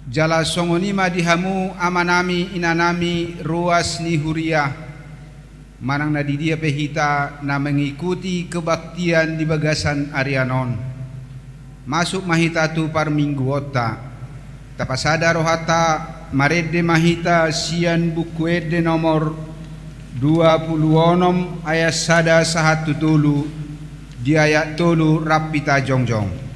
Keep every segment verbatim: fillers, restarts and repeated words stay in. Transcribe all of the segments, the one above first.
Jala songon i ma di hamu amanami, inanami, ruas ni huria, manang na di dia pe hita na mengikuti kebaktian di bagasan arian on. Masuk ma hita tu parmingguonta. Tapasada rohanta, marende ma hita sian Buku Ende nomor dua pulu onom ayat sada sahat tu tolu, di ayat tolu rap hita jongjong.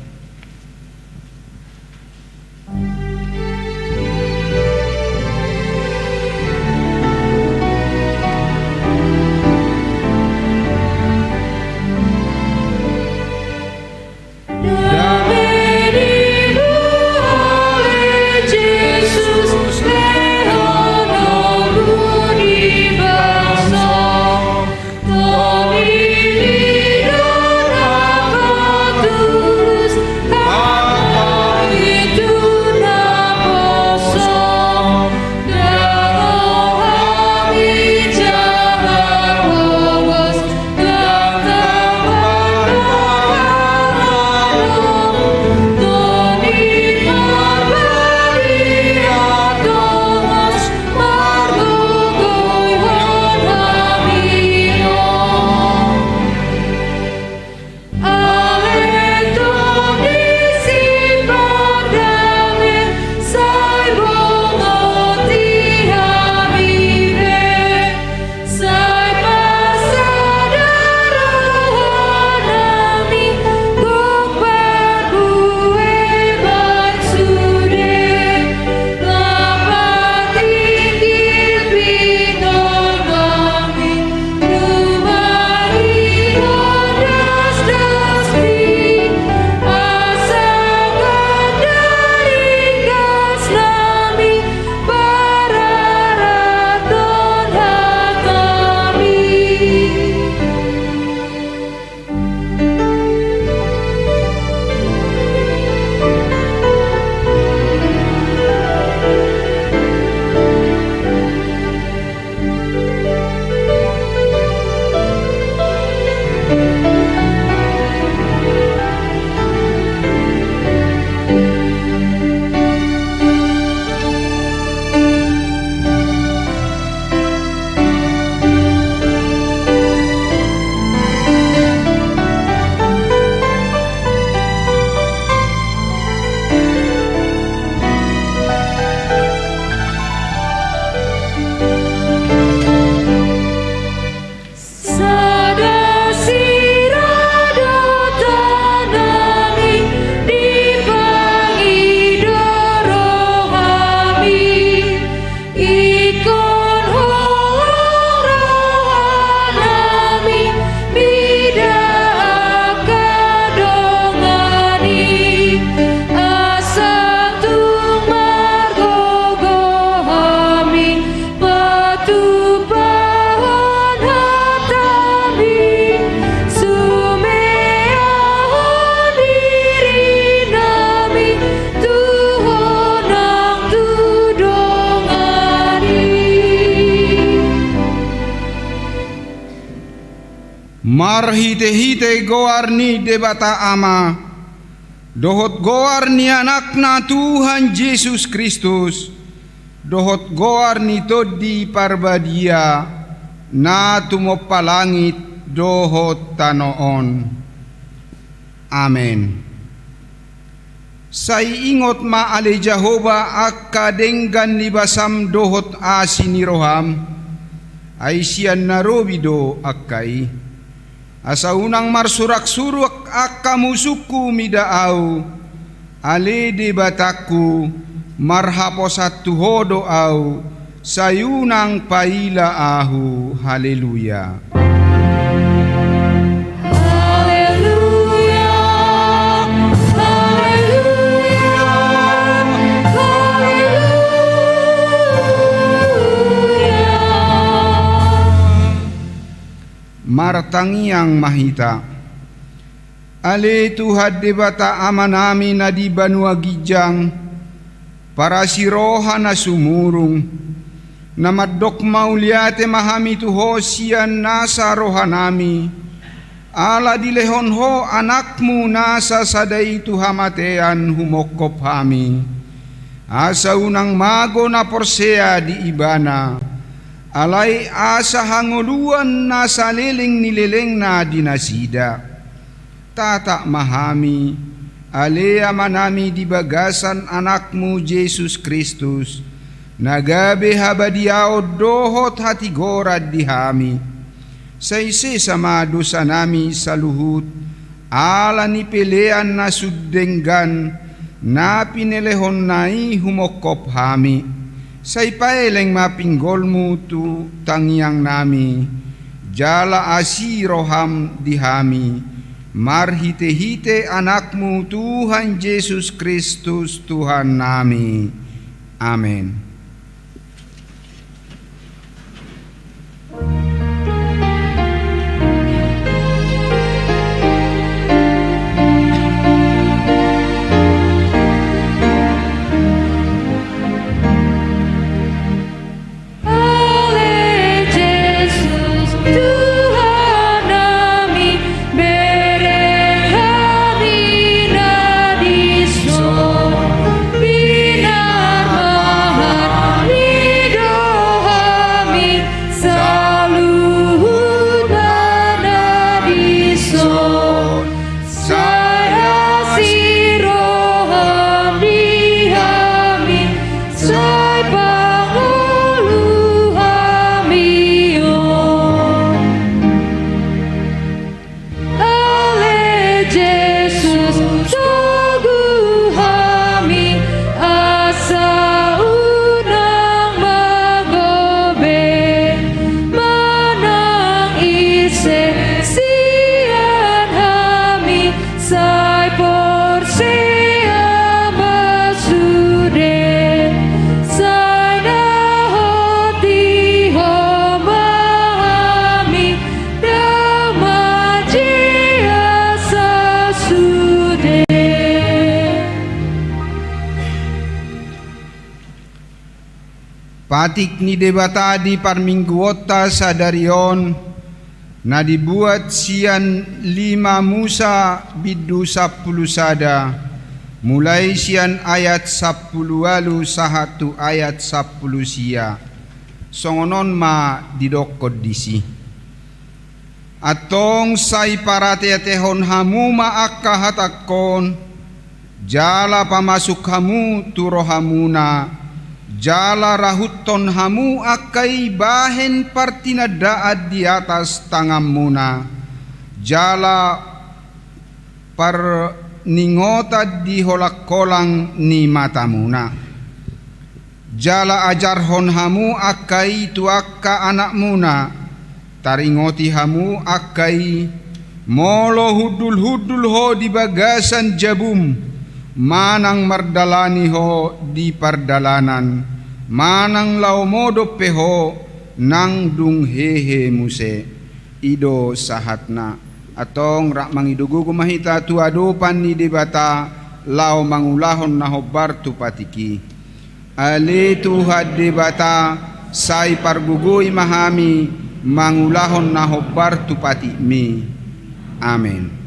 Sada sira do tanami, dipangido rohami, ingkon holong rohanami, mida angka dongan i, asa tung margogo hami, patupahon hatami, sumeahon dirinami, tu ho nang tu dongan i. Marhitehite goar ni Debata Ama, dohot goar ni Anakna Tuhan Jesus Kristus, dohot goar ni Tondi Parbadia, na tumompa langit dohot tano on. Amen. Sai ingot ma ale Jahowa angka denggan ni basam dohot asi ni roham, ai sian na robi do angka i. Asa unang marsuraksurak angka musungku mida ahu, ale Debatangku, marhaposan tu Ho do ahu, sai unang paila ahu. Haleluya. Haleluya, haleluya, haleluya. Martangiang ma hita. Ale Tuhan Debata Amanami na di banua ginjang, parasi roha na sumurung, na mandok mauliate ma hami tu Ho sian nasa rohanami, ala dilehon Ho Anakmu nasa sada i tu hamatean humongkop hami. Asa unang mago na porsea di Ibana, alai asa hangoluan na saleleng ni lelengna di nasida. Tatap ma hami, ale Amanami, di bagasan Anakmu Jesus Kristus, na gabe habadiaon dohot hatigoran di hami. Sai sesa ma dosanami saluhut, ala ni pelean na sun denggan, na pinelehonna i humongkop hami. Sai paeleng ma pinggolmu tu tangiangnami, jala asi roham di hami, marhitehite Anakmu Tuhan Jesus Kristus Tuhannami. Amen. Ale Jesus, Tuhannami, bereng hami na dison, pinarmahan ni do hami, saluhutna na dison, sai asi roham di hami, sai pangolu hami on. Ale Jesus, togu hami, asa unang magobe, manang ise sian hami, sai porsea ma sude, sai na hot di Ho ma hami, damang jea sasude. Patik ni Debata di parmingguonta sadari on, na dibuat sian lima Musa bindu sampulu sada, mulai sian ayat sampulu ualu sahat tu ayat sampulu sia. Songon on ma didokkon disi. Antong sai parateatehon hamu ma angka hatangkon, jala pamasuk hamu tu rohamuna, jala rahuthon hamu angka i bahen partinandaan di atas tanganmuna, jala parningotan di holangkolang ni matamuna. Jala ajarhon hamu angka i tu angka anakmuna, taringoti hamu angka i, molo hundulhundul ho di bagasan jabum, manang mardalani ho di pardalanan, manang laho modom pe ho, nang dung hehe muse. I do sahatna. Antong rap mangido gogo ma hita tu adopan ni Debata, laho mangulahon na hombar tu patik i. Ale Tuhan Debata, sai pargogoi ma hami mangulahon na hombar tu patikmi. Amen.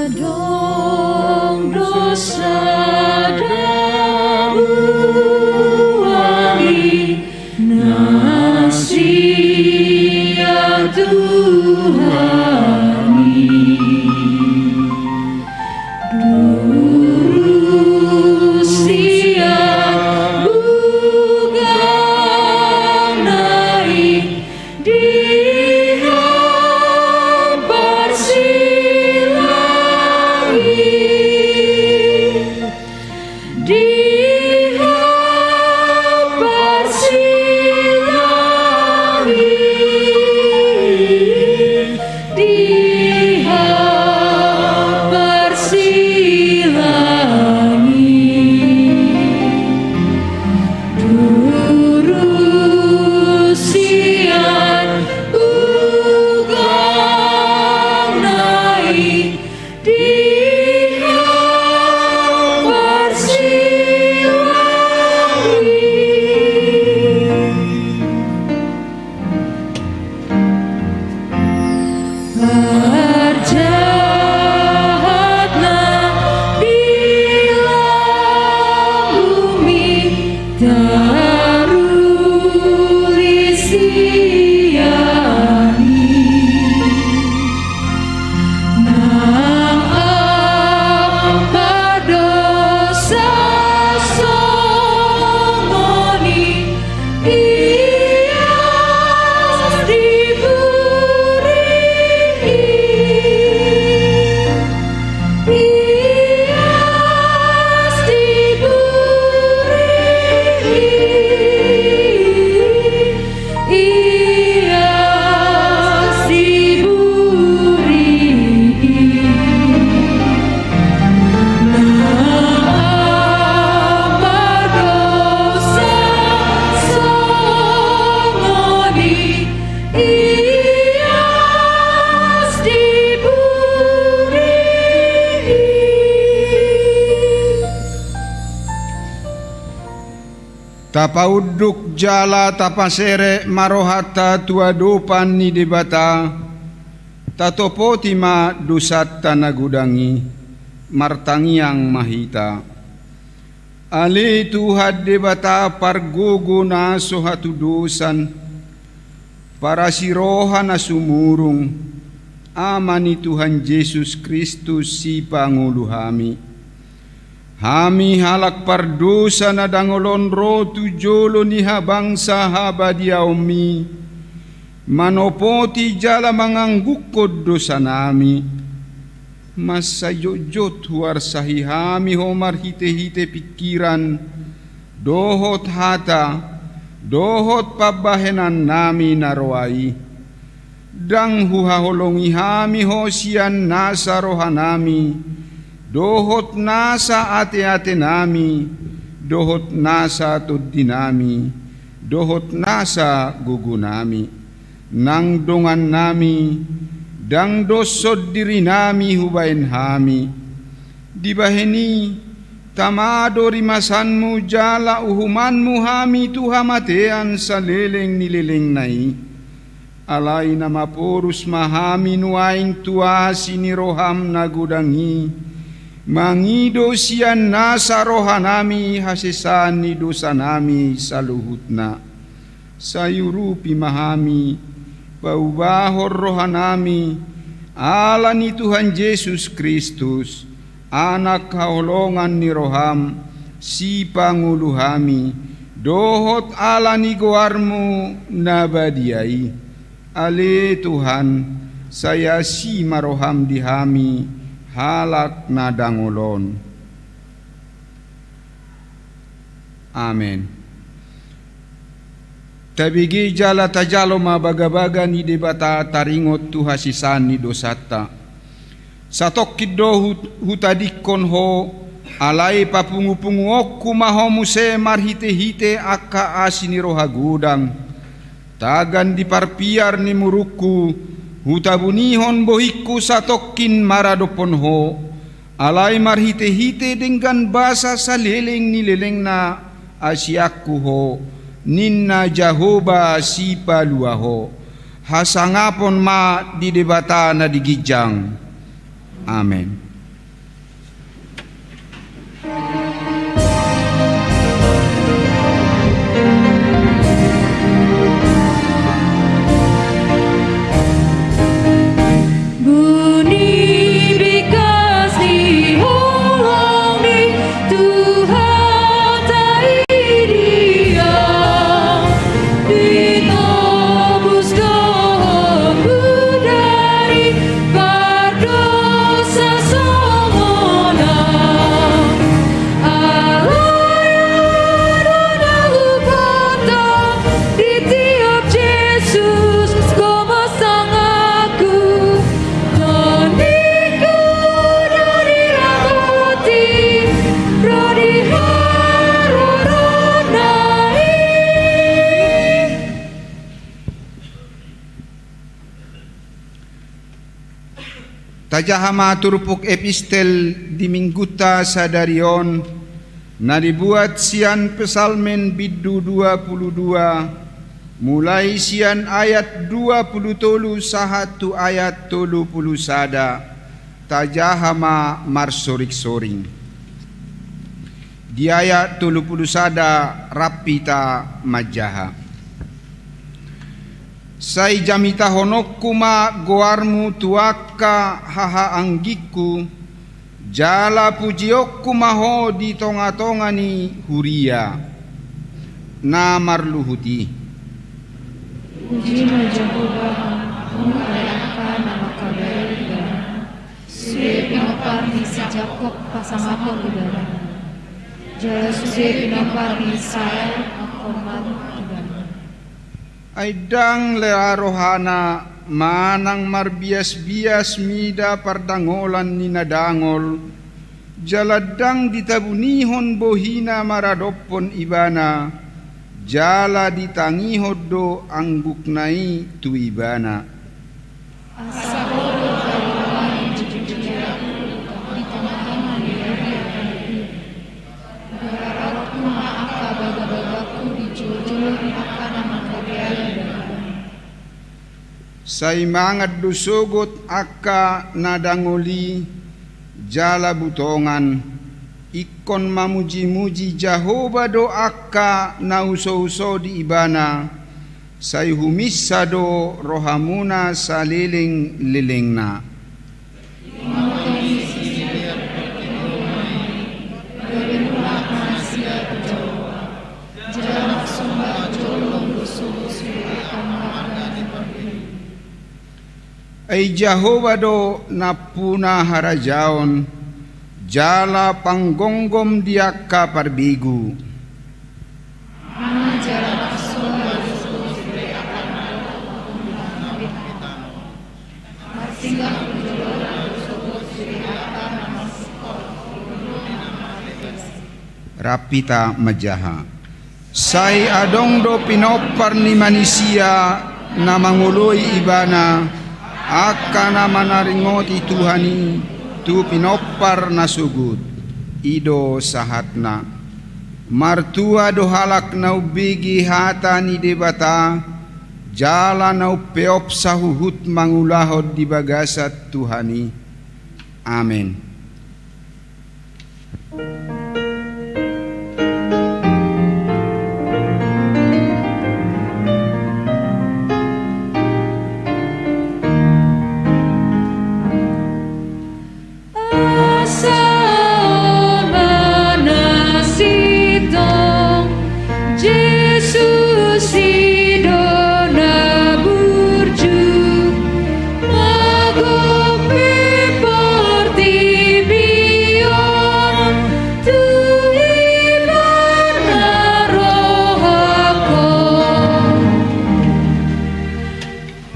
Adong do sada buah i na siatuhon i. Durus sian bugana i di hampar silang i. Di hampar silang i, di Tapaunduk jala tapaserep ma rohanta tu adopan ni Debata, tatopoti ma dosanta na godang i, martangiang ma hita. Ale Tuhan Debata pargogo na so hatudosan, parasiroha na sumurung, Ama ni Tuhan Jesus Kristus sipangolu hami. Hami halak pardosa na dangol on ro tu jolo ni habangsa habadiaonmi, manopoti jala manganggukkon dosanami. Mansajotjot huarsahi hami ho marhitehite pingkiran, dohot hata, dohot pambahenannami na roa i. Ndang huhaholongi hami ho sian nasa rohanami, dohot nasa ateatenami, dohot nasa tondinami, dohot nasa gogonami. Nang dongannami, ndang doshon dirinami hubaen hami. Dibahen i, tama do rimasanmu jala uhumanmu hami tu hamatean saleleng ni lelengna i. Alai na maporus ma hami nuaeng tu asi ni roham na godang i, mangido sian nasa rohanami hasesaan ni dosanami saluhutna. Sai urupi ma hami, paubahon rohanami, ala ni Tuhan Jesus Kristus, Anak haholongan ni roham, sipangolu hami, dohot ala ni goarmu na badia i. Ale Tuhan, sai asi ma roham di hami, halak na dangol on. Amen. Tabege jala tajalo ma bagabaga ni Debata taringot tu hasesaan ni dosanta. Satongkin do hu-, hutadingkon ho, alai papungupunguonku ma ho muse marhitehite angka asi ni roha godang. Tagan di parpiar ni murungku, hutabunihon bohingku satongkin maradophon ho, alai marhitehite denggan basa saleleng ni lelengna asianku ho, ninna Jahowa Sipalua ho. Hasangapon ma di Debata na di ginjang. Amen. Buni bingkas di holong ni Tuhanta i dia, ditobus do ho dari pardosa songon na. Alai adong do hupata di tiap Jesus, Ho ma sangapku, tondingku do dilapoti ro di harorona i. Tajaha ma turpuk epistel di minggunta sadari on, na dibuat sian Psalmen bindu dua pulu dua, mulai sian ayat dua pulu tolu sahat tu ayat tolu pulu sada, tajaha ma marsoringsoring. Di ayat tolu pulu sada rap hita manjaha. Sai jamitahononku ma goarmu tu angka hahaanggingku, jala pujionku ma ho di tongatonga ni huria na marluhut i. Puji ma Jahowa, hamu angka na mangkabai ibana. Sude pinompar ni si Jakob pasangapon ibana, jala sude pinompar ni Israel mangkorban ibana. Ai ndang lea rohana manang marbiasbias mida pardangolan ni na dangol, jala ndang ditabunihon bohina maradophon ibana, jala ditangihon do anggukna i tu ibana. Asa ho do haluaon ni jujur di tongatonga ni huria i. Garaphu ma angka bagabagaku Sai mangan do sogot angka na dangol i jala butongan, ingkon mamujimuji Jahowa do angka na usouso di Ibana, sai huminsa do rohamuna salelenglelengna. Ai Jahowa do nampuna harajaon, jala panggomgom di angka parbegu. Rap hita manjaha. Sai adong do pinompar ni manisia na mangoloi Ibana, angka na manaringoti Tuhan i tu pinompar na sogot. I do sahatna. Martua do halak na umbege hata ni Debata, jala na umpeop sahuhut mangulahon di bagasan Tuhan i. Amen. Asa on ma na sintong, Jesus i do na burju, magopi portibi on tu Ibana rohangkon.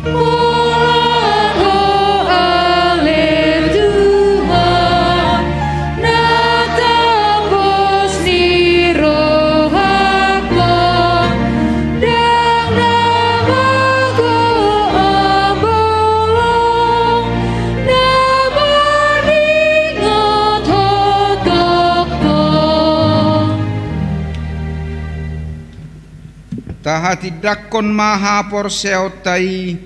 Holan Ho ale Tuhan, na tambos ni rohangkon, ndang na mago amang bolong, na maringot hototongkon. Tahatindangkon ma haporseaonta i,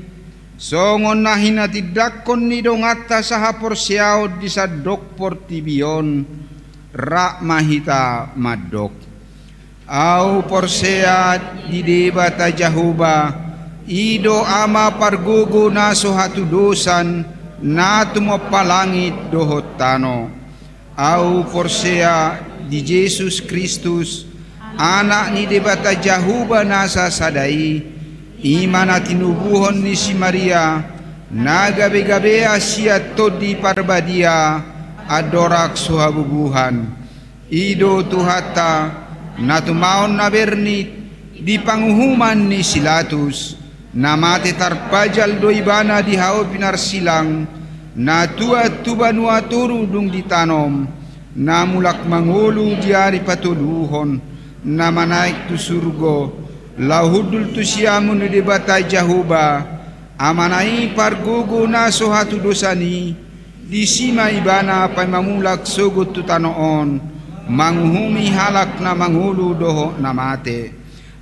songon na hinatindangkon ni donganta sahaporseaon di sandok portibi on, rap ma hita mandok. Ahu porsea di Debata Jahowa, i do Ama pargogo na so hatudosan, na tumompa langit dohot tano. Ahu porsea di Jesus Kristus, Anak ni Debata Jahowa na sasada i, i ma na tinubuhon ni si Maria, na gabegabea sian Tondi Parbadia, andorang so habubuhan. I do Tuhanta, na tumaon na bernit di panguhuman ni si Latus, na mate tarpajal do Ibana di hau pinarsilang, na tuat tu banua toru dung ditanom, na mulak mangolu di ari patoluhon, na manaek tu surgo, laho hundul tu siamun ni Debata Jahowa, Amana i pargogo na so hatudosan i, disi ma Ibana paima mulak sogot tu tano on, manguhumi halak na mangolu dohot na mate.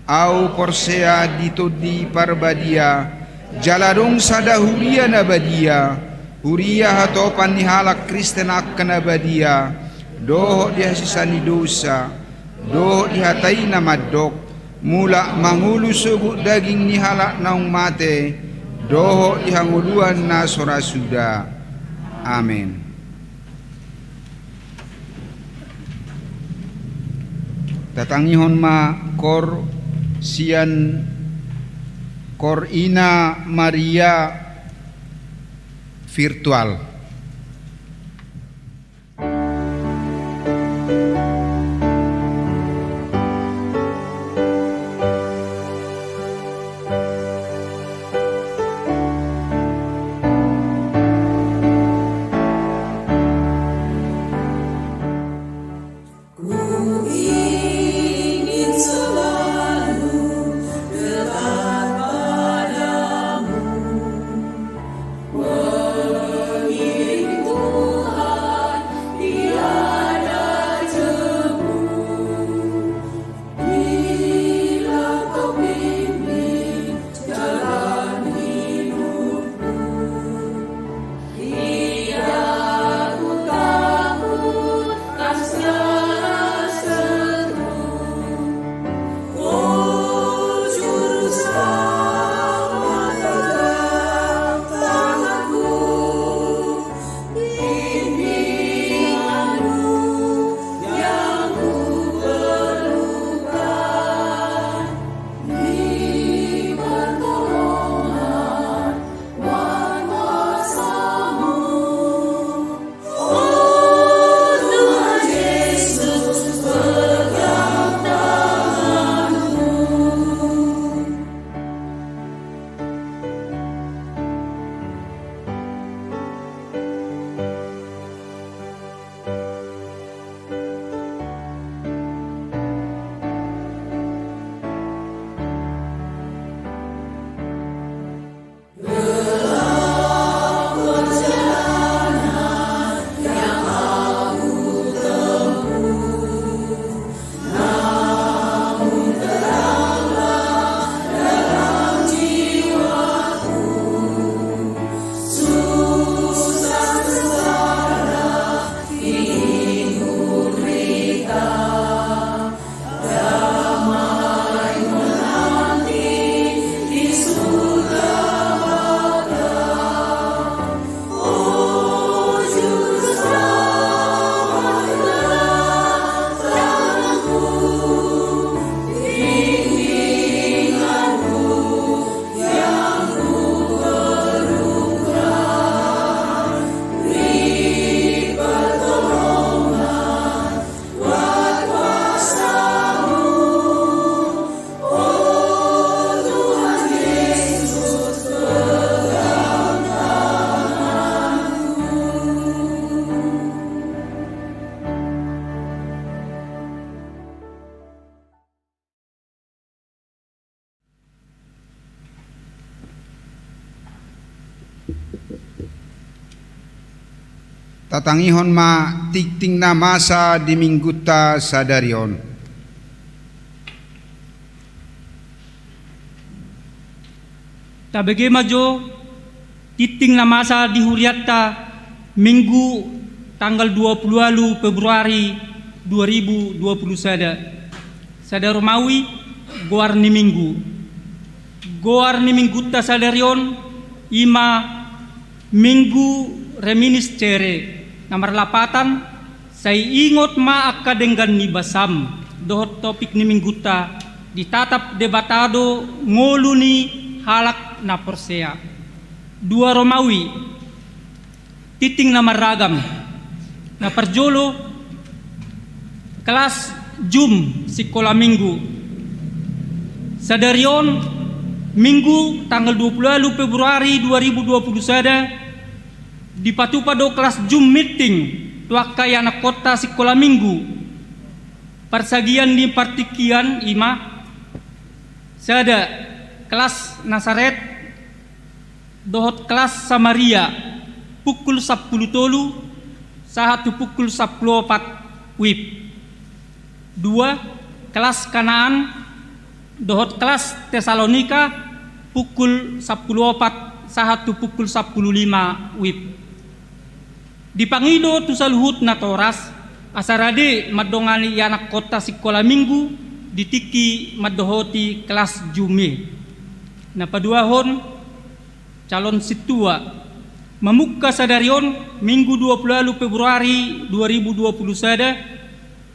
Ahu porsea di Tondi Parbadia, jala adong sada huria na badia, huria hatopan ni halak Kristen angka na badia, dohot di hasesaan ni dosa, dohot di hata i na mandok, mulak mangolu sogot daging ni halak naung mate, dohot di hangoluan na so ra suda. Amen. Tatangihon ma koor sian Koor Ina Maria virtual. Tatangihon ma tingting na masa di minggunta sadari on. Tabege ma jo tingting na masa di hurianta, Minggu tanggal dua puluh ualu Februari dua ribu dua puluh sada. Sada romawi, goar ni Minggu. Goar ni minggunta sadari on i ma Minggu Reminiscere, na marlapatan: Sai ingot ma angka denggan ni basam. Dohot topik ni minggunta: Ditatap Debata do ngolu ni halak na porsea. Dua romawi, tingting na marragam. Na parjolo, kelas Zoom sikola Minggu. Sadari on, Minggu tanggal dua puluh ualu Februari dua ribu dua puluh sada, dipatupa do kelas Zoom meeting tu angka ianakkonta sikola Minggu. Parsagian ni partingkian i ma: sada, kelas Nasaret dohot kelas Samaria, pukul sampulu tolu sahat tu pukul sampulu opat wib. Dua, kelas Kanaan dohot kelas Tesalonika, pukul sampulu opat sahat tu pukul sampulu lima wib. Dipangido tu saluhut natoras asa rade mandongani ianakkonta sikola Minggu di tingki mandohoti kelas Zoom i. Na paduahon, calon sintua. Mamungka sadari on, Minggu dua puluh ualu Februari dua ribu dua puluh sada,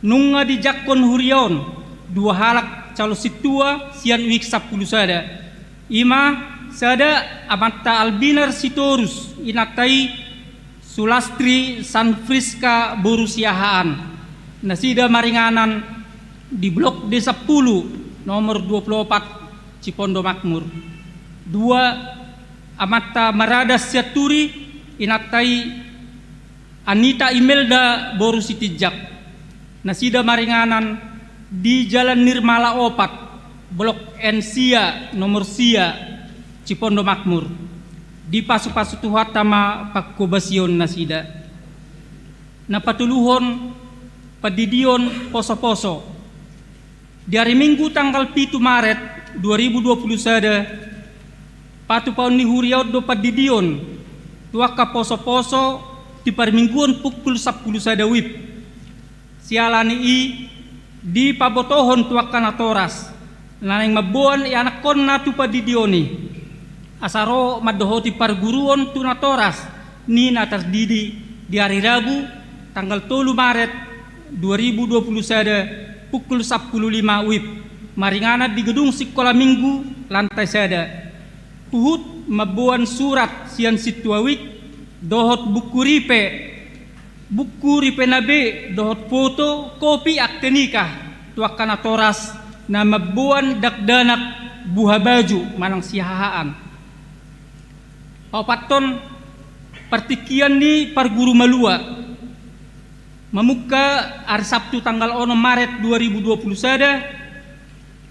nunga dijangkon huria on dua halak calon sintua sian wik sampulu sada. I ma sada, amanta Albinar Sitorus, inanta i Sulastri Sanfriska boru Siahaan. Nasida maringanan di Blok D sampulu, nomor dua puluh opat, Cipondo Makmur. Dua, amanta Maradas Sianturi, inanta i Anita Imelda boru Sitinjak. Nasida maringanan di Jalan Nirmala opat, Blok N sia, nomor sia, Cipondo Makmur. Dipasupasu Tuhanta ma panghobasion nasida. Na patoluhon, pandidion posoposo. Di ari Minggu tanggal pitu Maret dua ribu dua puluh sada, patupaon ni huria on do pandidion tu angka posoposo di parmingguon pukul sampulu sada wib. Siala ni i, dipabotohon tu angka natoras na naeng mamboan ianakkonna tu pandidion i, asa ro mandohoti parguruon tu natoras ni na tardidi di ari Rabu tanggal tolu Maret dua ribu dua puluh sada, pukul sampulu lima wib, maringanan di gedung sikola Minggu, lantai sada. Huhut mamboan surat sian sintua wik dohot buku ripe, buku ripe na be dohot foto, kopi akte nikah tu angka natoras na mamboan dakdanak buha baju manang sihahaan. Paopathon, partingkian ni parguru malua. Mamungka ari Sabtu tanggal onom Maret dua ribu dua puluh sada,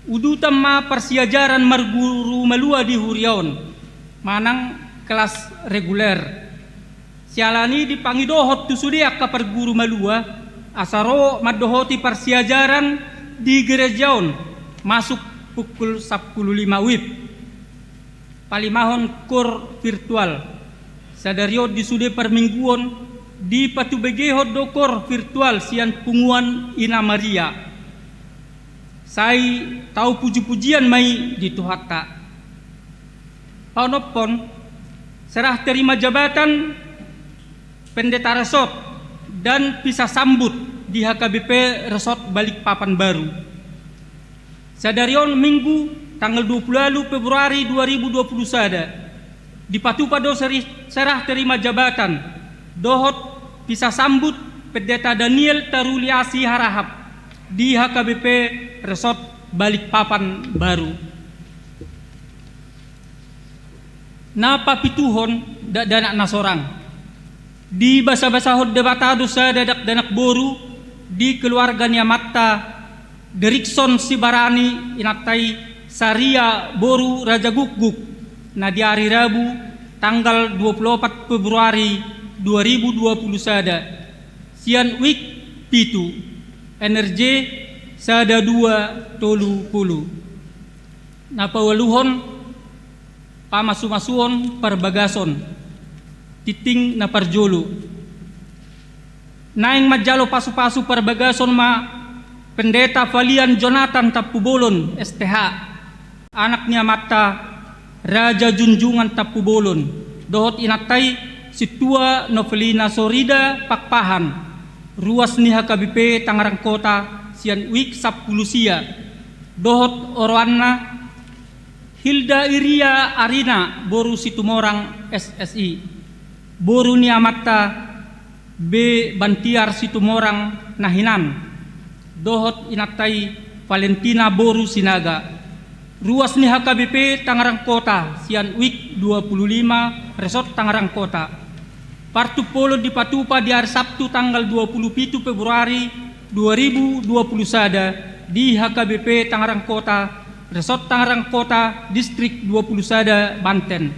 udutan ma parsiajaran marguru malua di huria on manang kelas reguler. Siala ni i, dipangidohon tu sude angka parguru malua asa ro mandohoti parsiajaran di gereja on masuk pukul sampulu lima wib. Palimahon, kor virtual. Sadari on di sude parmingguon dipatubegehon do kor virtual sian punguan Ina Maria. Sai tau pujipujian ma i di Tuhanta. Paonomhon, serah terima jabatan pendeta resort dan pisah sambut di H K B P Resort Balikpapan Baru. Sadari on Minggu tanggal dua puluh ualu Februari dua ribu dua puluh sada, dipatupa do seri-, serah terima jabatan dohot pisah sambut Pendeta Daniel Taruli Asi Harahap di H K B P Resort Balikpapan Baru. Na papituhon, dakdanak na sorang. Dibasabasahon Debata do sada dakdanak boru di keluarga ni amanta, Derikson Sibarani, inanta i Saria boru Rajagukguk, na di ari Rabu tanggal dua puluh opat Februari dua ribu dua puluh sada, sian wik pitu, N R J sada dua tolu pulu. Na paualuhon, pamasumasuon parbagason, tinting na parjolo. Naeng manjalo pasupasu parbagason ma Pendeta Falian Jonathan Tampubolon, S T H, anak ni amanta Raja Junjungan Tampubolon, dohot inanta i Sintua Novelina Sorida Pakpahan, ruas ni H K B P Tangerang Kota sian wik sampulu sia, dohot oroanna Hilda Iria Arina boru Situmorang, S S I, boru ni amanta B Bantiar Situmorang na hinan, dohot inanta i Valentina boru Sinaga, ruas ni H K B P Tangerang Kota sian wik dua puluh lima, Resort Tangerang Kota. Partumpolon dipatupa di ari Sabtu tanggal dua puluh pitu Februari dua ribu dua puluh sada di H K B P Tangerang Kota, Resort Tangerang Kota, Distrik dua puluh sada, Banten.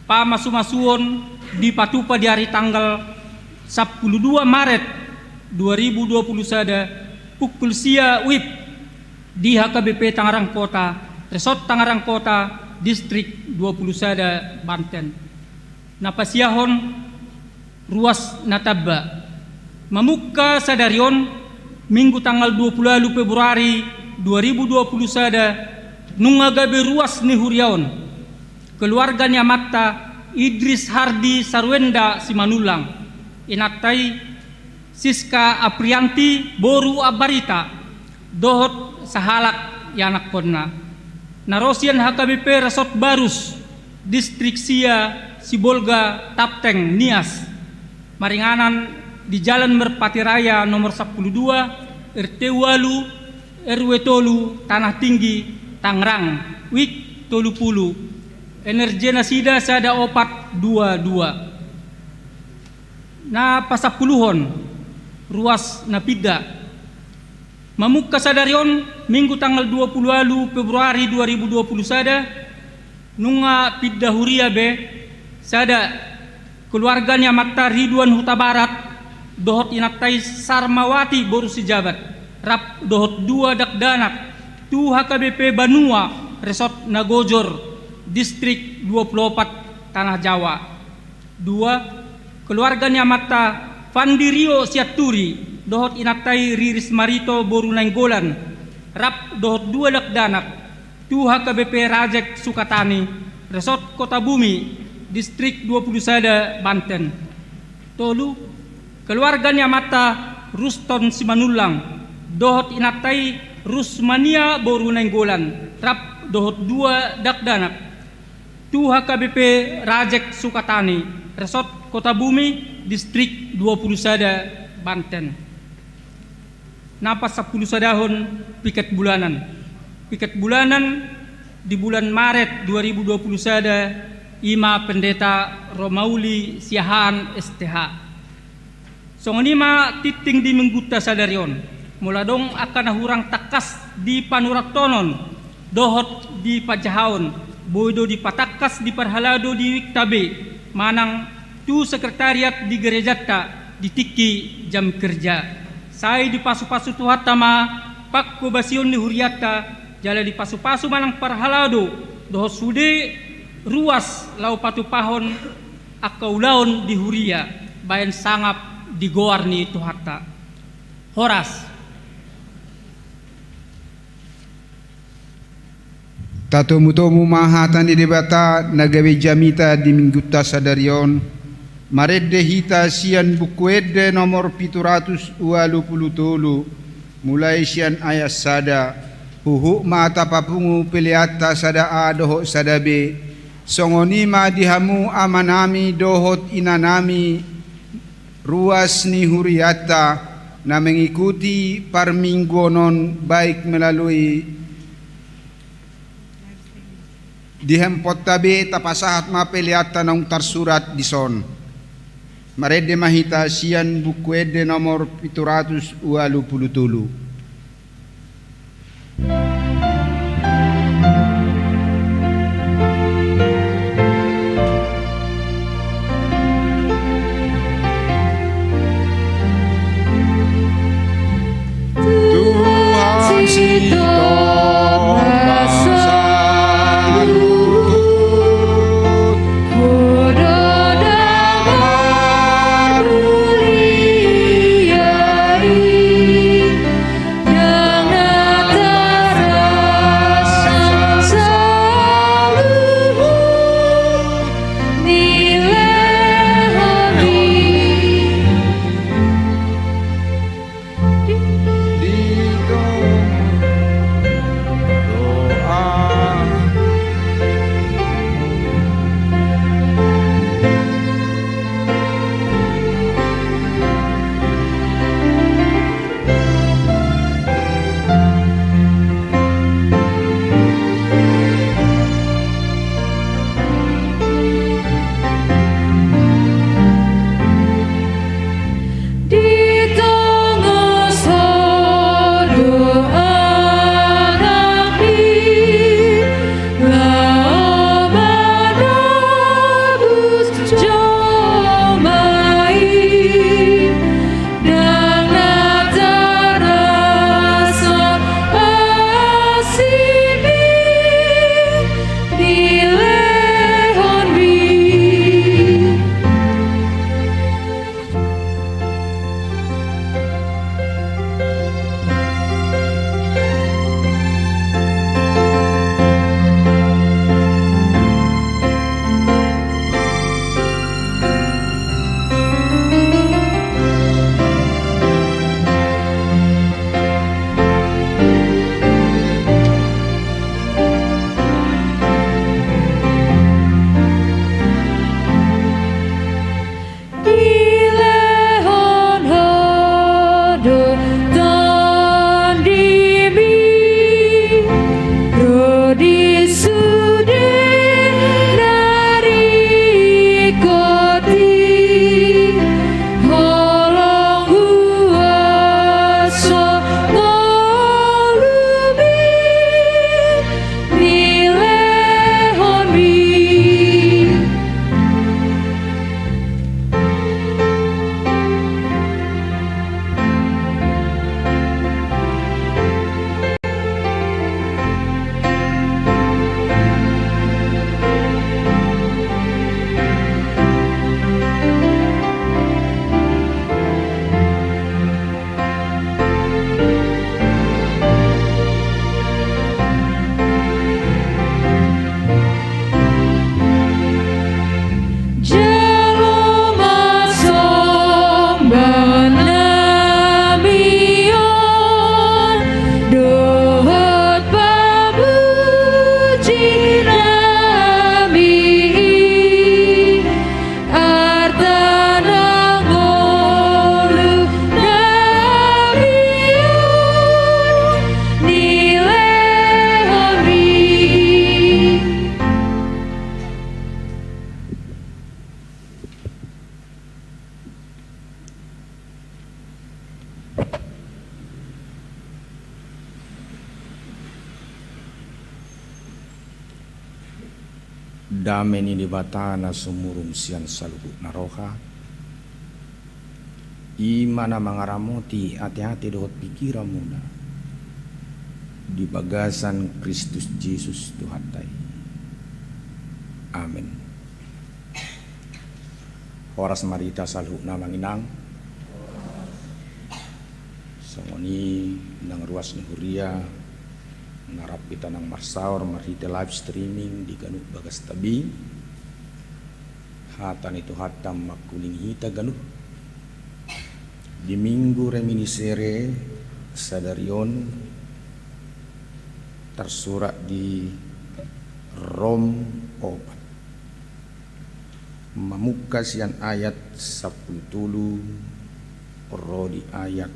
Pamasumasuon dipatupa di ari tanggal sampulu dua Maret dua ribu dua puluh sada, pukul sia wib, di H K B P Tangerang Kota, Resort Tangerang Kota, Distrik dua puluh sada, Banten. Na pasiahon, ruas na tamba. Mamungka sadari on, Minggu tanggal dua puluh ualu Februari dua ribu dua puluh sada, nunga gabe ruas ni huria on keluarga ni amanta Idris Hardi Saruenda Simanullang, inanta i Siska Aprianti boru Ambarita, dohot sahalak ianakkonna. Na ro sian H K B P Resort Barus, Distrik sia, Sibolga, Tapteng, Nias, maringanan di Jalan Merpati Raya nomor sampulu dua, R T ualu, R W tolu, Tanah Tinggi, Tangerang, wik tolu pulu, N R J nasida sada opat dua dua. Na pasampuluhon, ruas na pinda. Mamungka sadari on, Minggu tanggal dua puluh ualu Februari dua ribu dua puluh sada, nunga pinda huria be, sada, keluarga ni amanta Ridwan Hutabarat, dohot inanta i Sarmawati boru Sijabat, rap dohot dua dakdanak, tu H K B P Banua, Resort Nagojor, Distrik dua puluh opat, Tanah Jawa. Dua, keluarga ni amanta Fandi Rio Sianturi, dohot inanta i Riris Marito boru Nainggolan, rap dohot dua dakdanak, tu H K B P Rajek Sukatani, Resort Kotabumi, Distrik dua puluh sada, Banten. Tolu, keluarga ni amanta Ruston Simanullang, dohot inanta i Rusmania boru Nainggolan, rap dohot dua dakdanak, tu H K B P Rajek Sukatani, Resort Kotabumi, Distrik dua puluh sada, Banten. Na pasampulu sadahon, piket bulanan. Piket bulanan di bulan Maret dua ribu dua puluh sada, i ma Pendeta Romauli Siahaan, S T H. Songon i ma tinting di Minggunta sadari on. Molo adong angka na hurang tangkas di panurathonon dohot di panjahaon, boi do dipatangkas di parhalado di wikta be, manang tu sekretariat di gerejanta di tingki jam kerja. Sai dipasupasu Tuhanta ma panghobasion ni hurianta, jala dipasupasu manang parhalado dohot sude ruas laho patupahon angka ulaon di huria, baen sangap di goar ni Tuhanta. Horas. Tatomutomu ma hata ni Debata na gabe jamita di Minggunta sadari on, marende hita sian Buku Ende nomor pitu ratus ualu pulu tolu, mulai sian ayat sada. Huhut ma tapapungu peleanta sada A dohot sada B. Songon i ma di hamu amanami dohot inanami, ruas ni hurianta, na mengikuti parmingguon on baik melalui di handphonenta be, tapasahat ma peleanta naung tarsurat dison. Marende ma hita sian Buku Ende nomor pitu ratus ualu pulu tolu. Dame ni Debata na sumurung sian saluhutna roha, i ma na mangaramoti ateate dohot pingkiranmuna di bagasan Kristus Jesus Tuhanta i. Amen. Horas ma di hita saluhutna amang inang. Songon i nang ruas ni huria na rap hita nang marsaor marhite live streaming di ganup bagas tabi. Hata ni Tuhanta mangkulingi hita ganup di Minggu Reminiscere sadari on, tarsurat di Rom opat. Mamungka sian ayat sampulu tolu ro di ayat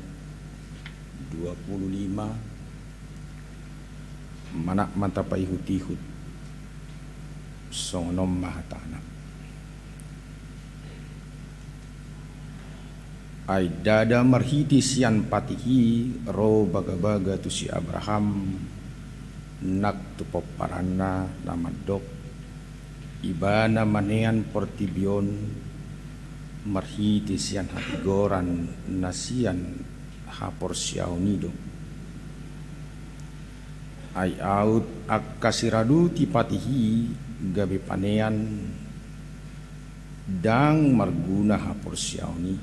dua pulu lima, manat ma tapaihut-ihut. Songon on ma hatana. Ai ndada marhite sian patih i ro bagabaga tu si Abraham nang tu pomparanna na mandok, ibana manean portibi on marhite sian hatigoran na sian haporseaon i do. Ai aut angka siraduti patih i gabe panean, ndang marguna haporseaon i.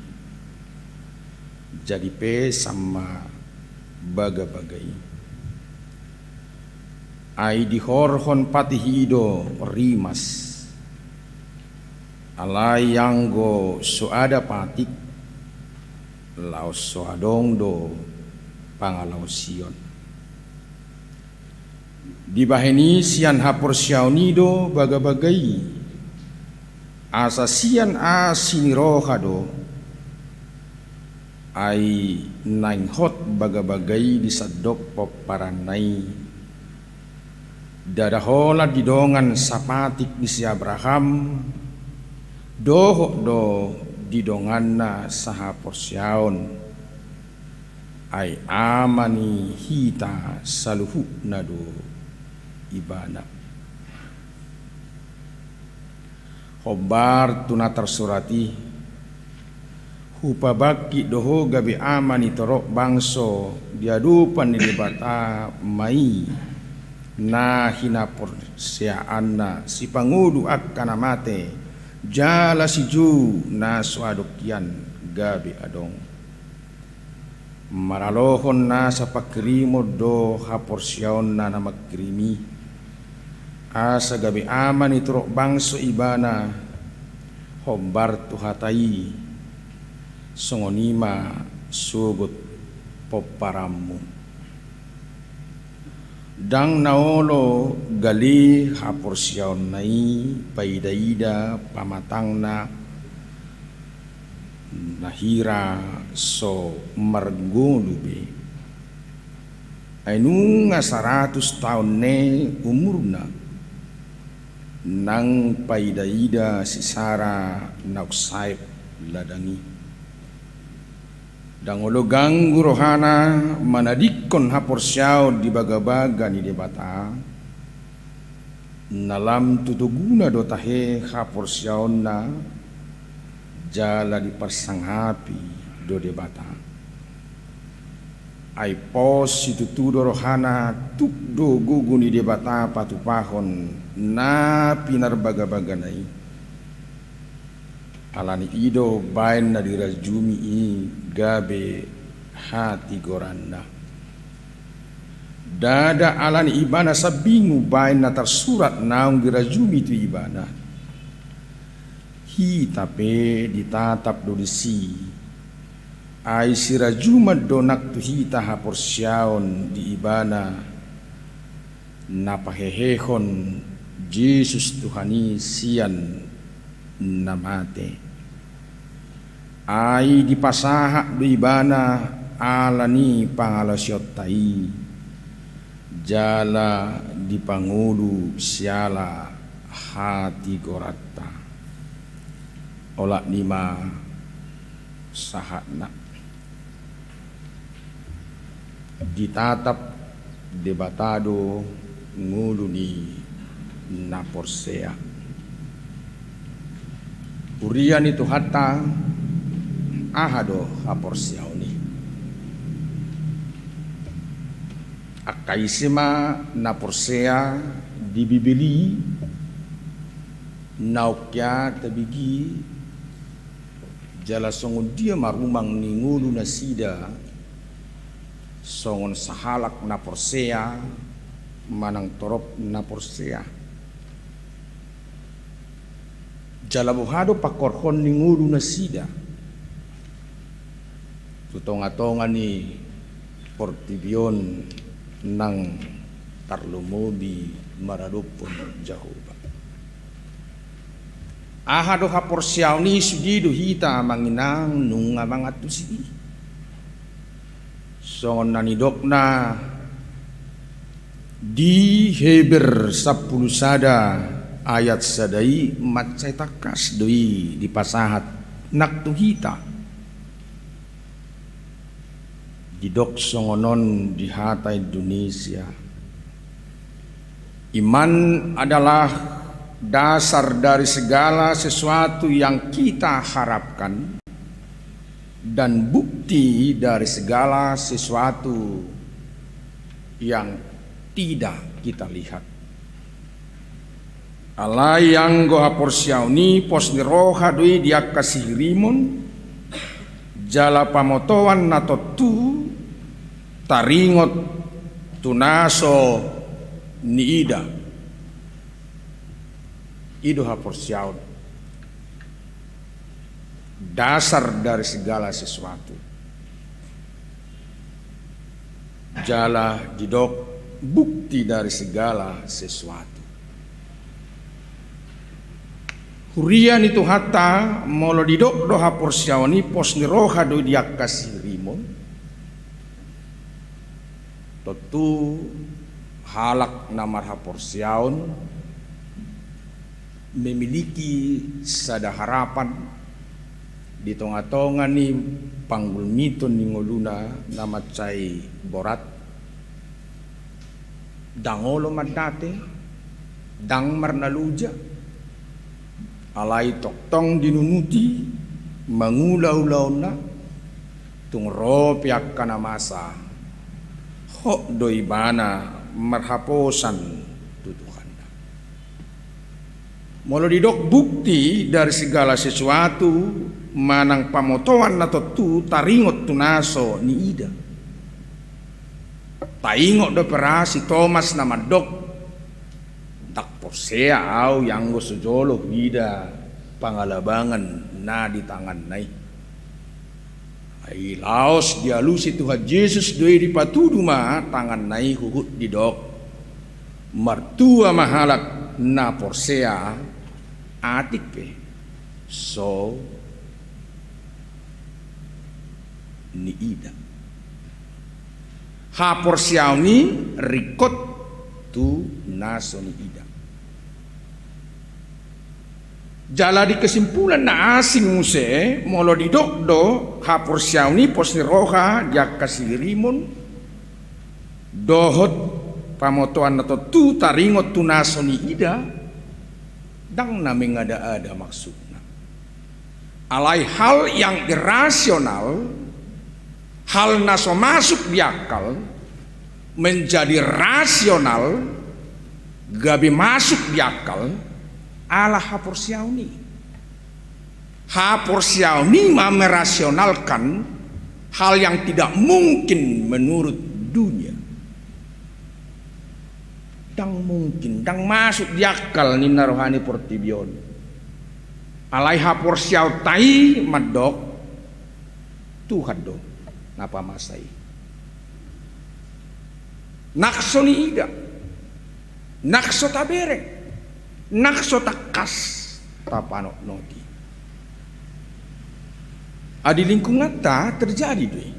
Jadi pesan ma bagabaga i. Ai dihorhon patih i do rimas. Alai anggo so ada patih, laos so adong do pangalaosion. Dibahen i sian haporseaon i do bagabaga i, asa sian asi ni roha do, ai naeng hot bagabaga i di sandok pomparanna i. Ndada holan di dongan sapatih ni si Abraham, dohot do di donganna sahaporseaon. Ai ama ni hita saluhutna do ibana. Hombar tu na tarsurat i, hupabangkit do ho gabe ama ni torop bangso di adopan ni Debata ma i na hinaporseaanna, sipangolu angka na mate, jala sijou na so adong hian gabe adong. Maralohon nasa pangkirimon do haporseaonna na mangkirim i, asa gabe ama ni torop bangso ibana, hombar tu hata i, songon i ma sogot pomparanmu. Ndang na olo gale haporseaonna i paida-ida pamatangna na hira so marngolu be. Ai nunga saratus taon ne umurna, nang paida-ida si Sara naung saep ladang i. Ndang olo ganggu rohana manadingkon haporseaon di bagabaga ni Debata, na lam tu toguna do tahe haporseaonna, jala diparsangapi do Debata. Ai pos situtu do rohana tuk do gogo ni Debata patupahon na pinarbagabagana i. Alani i do baen na dirajumi i gabe hatigoranna. Ndada alani ibana sambing umbaen na tarsurat naung dirajumi tu ibana. Hita pe ditatap do disi. Ai sirajuman do nang tu hita haporseaon di ibana na pahehehon Jesus Tuhan i sian na mate. Ai dipasahat do ibana alani pangalaosionta i, jala dipangolu siala hatigoranta. Olat ni ma sahatna. Ditatap Debata do ngolu ni na porsea. Huria ni Tuhanta, aha do haporseaon i? Angka ise ma na porsea di Bibel i, naung hea tabege i, jala songon dia ma rumang ni ngolu nasida songon sahalak na porsea manang torop na porsea? Jala boha do pangkorhon ni ngolu nasida tu tonga-tonga ni portibi on nang tarlumobi maradophon Jahowa? Aha do haporseaon i, sude do hita amang inang nunga mangantusi i. Songon na nidokna di Heber sampulu sada ayat sada i, mansai tangkas do i dipasahat nang tu hita. Didok songon on di hata Indonesia: Iman adalah dasar dari segala sesuatu yang kita harapkan dan bukti dari segala sesuatu yang tidak kita lihat. Alai anggo haporseaon i pos ni roha do i di angka sihirimon, jala pamotoan na tontu taringot tu na so niida. I do haporseaon, dasar dari segala sesuatu. Jala didok bukti dari segala sesuatu. Huria ni Tuhanta, molo didok do haporseaon i pos ni roha do i di angka sihirimon, tontu halak na marhaporseaon memiliki sada harapan di tonga-tonga ni panggulmiton ni ngoluna na mansai borat. Ndang olo mandate, ndang marnaloja, alai tongtong dinunuti mangula ulaonna. Tung ro pe angka na masa, hot do ibana marhaposan tu Tuhanna. Molo didok bukti dari segala sesuatu manang pamotoan na tontu taringot tu na so niida. Taingot dope ra si Tomas na mandok: Ndang porsea au ianggo so jolo huida pangalabangan na di tanganna i. Ai laos dialusi Tuhan Jesus do i, dipatudu ma tanganna i huhut didok: Martua ma halak na porsea atik pe so niida. Haporseaon i ringkot tu na so niida. Jala di kesimpulan na asing muse, molo didok do haporseaon i pos ni roha di angka sihirimon dohot pamotoan na tontu taringot tu na so niida, ndang na mengada-ada maksudna. Alai hal yang irasional, hal na so masuk di akal, menjadi rasional, gabe masuk di akal, ala haporseaon i. Haporseaon i ma merasionalkan hal yang tidak mungkin menurut dunia. Ndang mungkin, ndang masuk di akal ninna roha ni portibi on. Alai haporseaonta i mandok, Tuhan do na pamasa i. Nang so niida, nang so tabereng, nang so tangkas tapanotnoti. Di lingkunganta terjadi do i,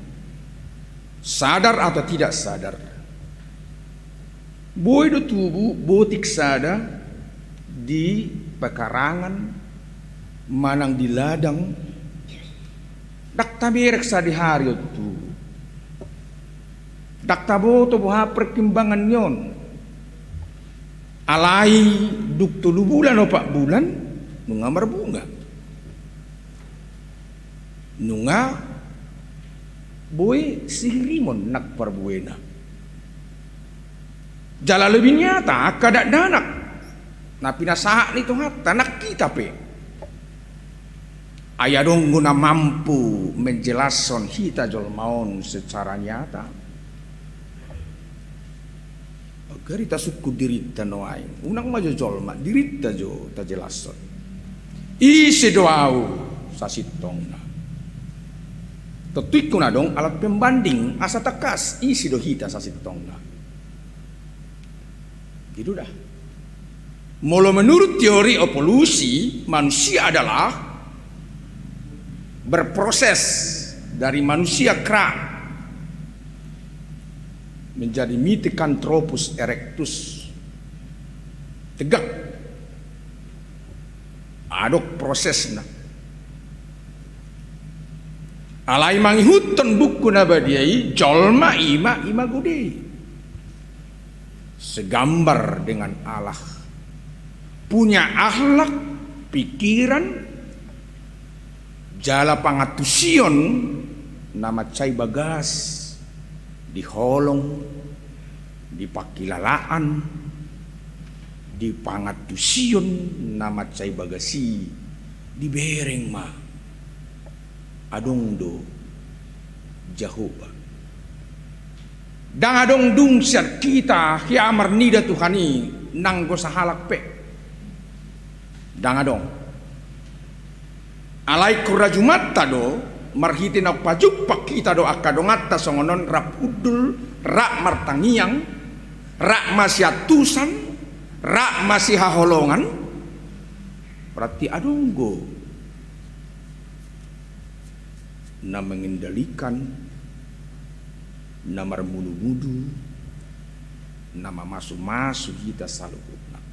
sadar atau tidak sadar. Boi do tubu botik sada di pekarangan manang di ladang, ndang tabereng sadihari on tubu. Ndang taboto boha perkembangan ni on. Alai dung tolu bulan, opat bulan, nunga marbunga. Nunga boi sihirimon nang parbuena. Jala lebih nyata angka dakdanak na pinasahat ni Tuhanta nang hita pe. Ai adong do na mampu menjelashon hita jolma on secara nyata. Gari tasungkun dirinta nuaeng, unang ma jo jolma, dirinta jo tajelashon. Ise do ahu sasintongna. Tontu ingkon adong alat pembanding asa tangkas ise do hita sasintongna. Gitu dah. Molo menurut teori evolusi, manusia adalah berproses dari manusia kera menjadi Pithecanthropus erectus. Tegak. Adong prosesna. Alai mangihuthon buku na badia i, jolma i ma imago Dei. Segambar dengan Allah. Punya akhlak, pikiran, jala pangantusion na mansai bagas di holong, di pangkilalaan, di pangantusion na mansai bagas i dibereng ma. Adong do Jahowa. Ndang adong dung sian hita hea marnida Tuhan i nanggo sahalak pe. Ndang adong. Alai ingkon rajumanta do, marhite naung pajumpang hita do angka donganta songon on rap hundul, rap martangiang, rap masiantusan, rap masihaholongan. Berarti adong do na mengendalikan, na marmudu-mudu, na mamasu-masu hita saluhutna.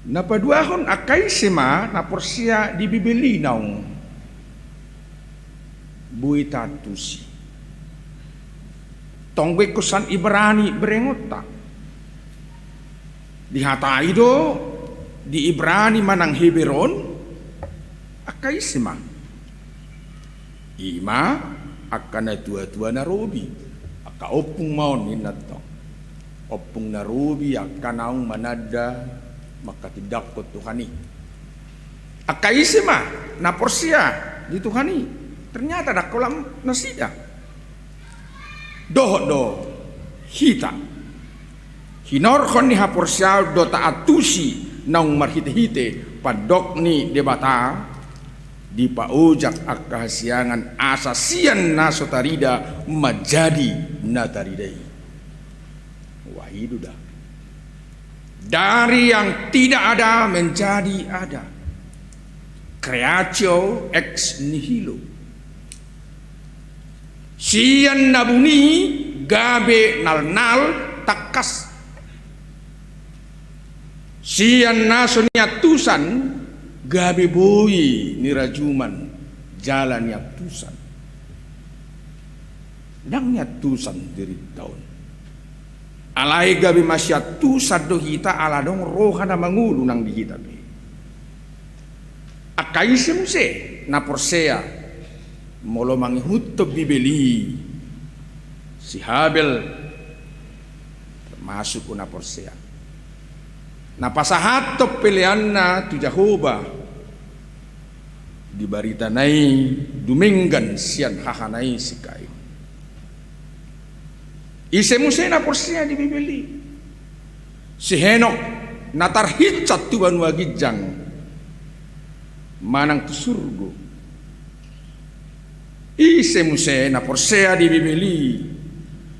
Na paduahon, angka ise ma na porsea di Bibel i naung boi taantusi. Tong be ingkon sian Ibrani berengonta. Dihatai do di Ibrani manang Heber on, angka ise ma. I ma angka natua-tua na robi, angka ompung ma on ninna tong. Ompung na robi angka naung mananda manghatindanghon Tuhan i. Angka ise ma na porsea di Tuhan i, ternyata ndang holan nasida. Dohot do hita. Hinorhon ni haporseaon do taantusi naung marhite-hite pandok ni Debata, dipaojak angka hasiangan asa sian na so tarida manjadi na tarida i. Wah, i do da. Dari yang tidak ada menjadi ada. Creatio ex nihilo. Sian na buni gabe nalnal tangkas. Sian na so niantusan gabe boi nirajuman jala niantusan. Ndang niantusan dirinta on. Alai gabe masiantusan do hita ala adong roha na mangolu nang di hita pe. Angka ise muse na porsea molo mangihuthon Bibel i, si Habel termasuk do na porsea. Na pasahathon peleanna tu Jahowa di baritana i dumenggan sian hahana i si Kain. Ise muse na porsea di Bibel i? Si Henok na tarhinsat tu banua ginjang manang tu surgo. Ise muse na porsea di Bibel i?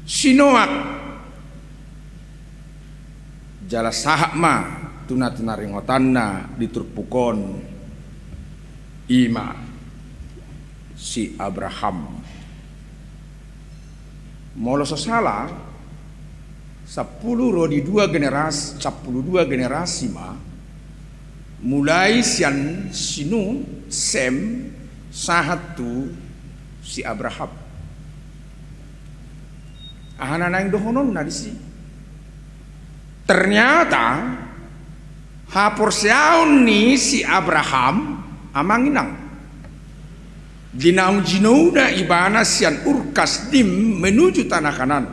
Si Noak. Jala sahat ma tu na tinaringotanna di turpuk on, i ma si Abraham. Molo so sala, sampulu ro di dua generasi, sampulu dua generasi ma, mulai sian si Nuh, Sem, sahat tu si Abraham. Aha na naeng dohononna disi? Ternyata haporseaon ni si Abraham Amang inang, di naung jinouna ibana sian Ur Kasdim menuju tano Kanaan,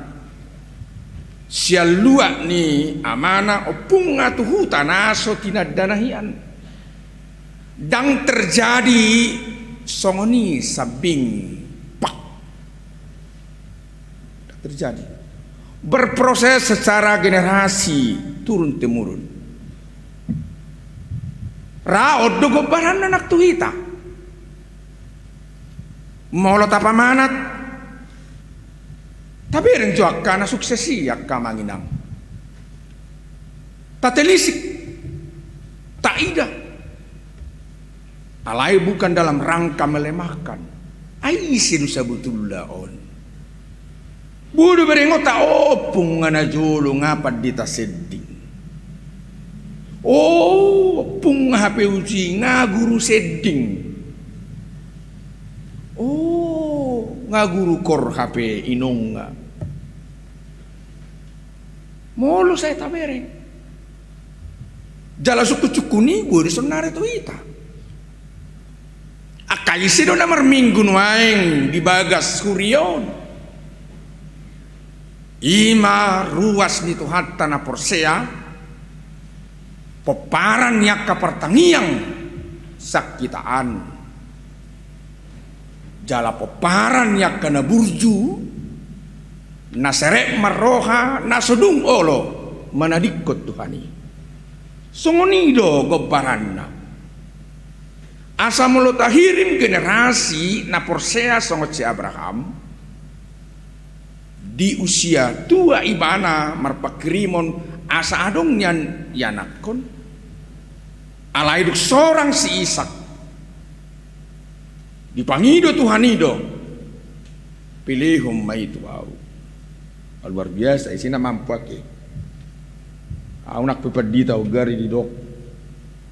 sian luat ni amana ompungna tu huta na so tinandana hian. Ndang terjadi songon i sambing, pak. Ndang terjadi. Berproses secara generasi turun temurun. Ra on do gombaranna nang tu hita. Molo tapamanat, tabereng jo angka na sukses i, angka amang inang. Tatelisik, taida. Alai bukan dalam rangka melemahkan. Ai ise do sabotulna on? Boi do berengonta, o, ompung nga na jolo nga pandita sending. O, ompung nga hape uji nga guru sending. O, nga guru kor hape inong nga. Molo sai tabereng. Jala sungkun-sungkun i boi do saonari tu hita. Angka ise do na marminggu nuaeng di bagas huria on? I ma ruas ni Tuhanta na porsea, pomparan ni angka partangiang sangkitaan. Jala pomparan ni angka na burju, na serep marroha, na so dung olo manadingkon Tuhan i. Songon i do gombaranna. Asa molo tahirim generasi na porsea songon si Abraham, di usia tua ibana marpanghirimon asa adong nian ianakhon, alai dung sorang si Isak, dipangido Tuhan i do, pelehon ma i tu ahu. Luar biasa, ise na mampu ake. Ahu nang pe pandita on gari didok,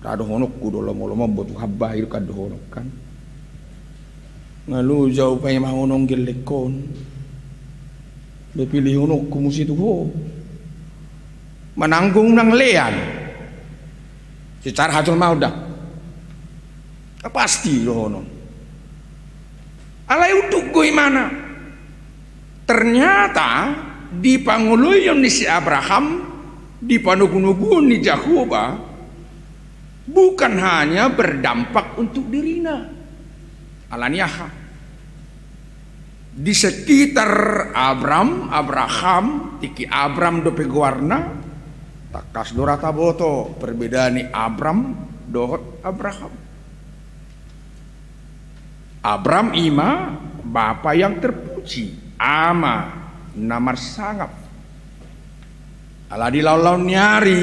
ra dohononku do lomo-lomo on, botu hamba i do kan dohonon kan. Nga loja au paima on, on gellek on. Be pelehononku muse tu ho. Manang unang lean. Secara hajolmaon da. Pasti dohonon. Alai unduk do imana. Ternyata di pangoloion ni si Abraham, di panogunoguon ni Jahowa, bukan hanya berdampak untuk dirina. Alani aha? Di sekitar Abram, Abraham, tingki Abram dope goarna, tangkas do ra taboto perbedaan ni Abram dohot Abraham. Abram i ma bapa yang terpuji, ama na marsangap. Ala di laon-laon ni ari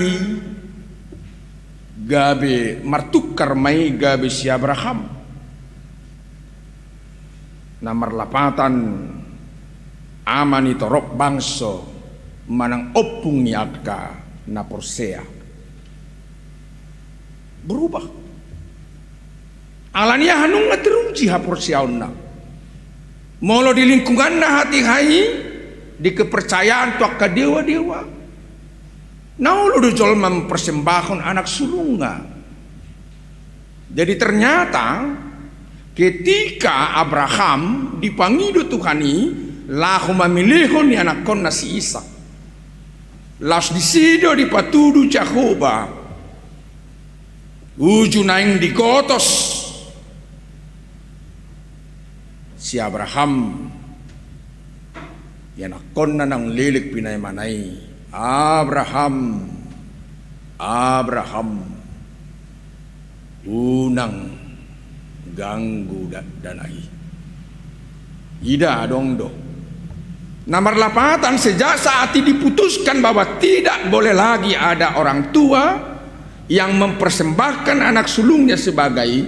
gabe martungkar ma i gabe si Abraham na marlapatan ama ni torop bangso manang ompung ni angka na porsea. Berubah. Alani aha? Nunga teruji haporseaonna. Molo di lingkunganna hatiha i, di kepercayaan tu angka dewa-dewa, na olo do jolma mempersembahkon anak sulungna. Jadi ternyata ketika Abraham dipangido Tuhan i laho mamelehon ianakhonna si Isak, laos disi do dipatudu Jahowa uju naeng digotos si Abraham ianakhonna naung leleng pinaimana i, "Abraham, Abraham, unang ganggu dakdanak i." Ida adong do. Na marlapatan sejak saat i diputuskan bahwa tidak boleh lagi ada orang tua yang mempersembahkan anak sulungnya sebagai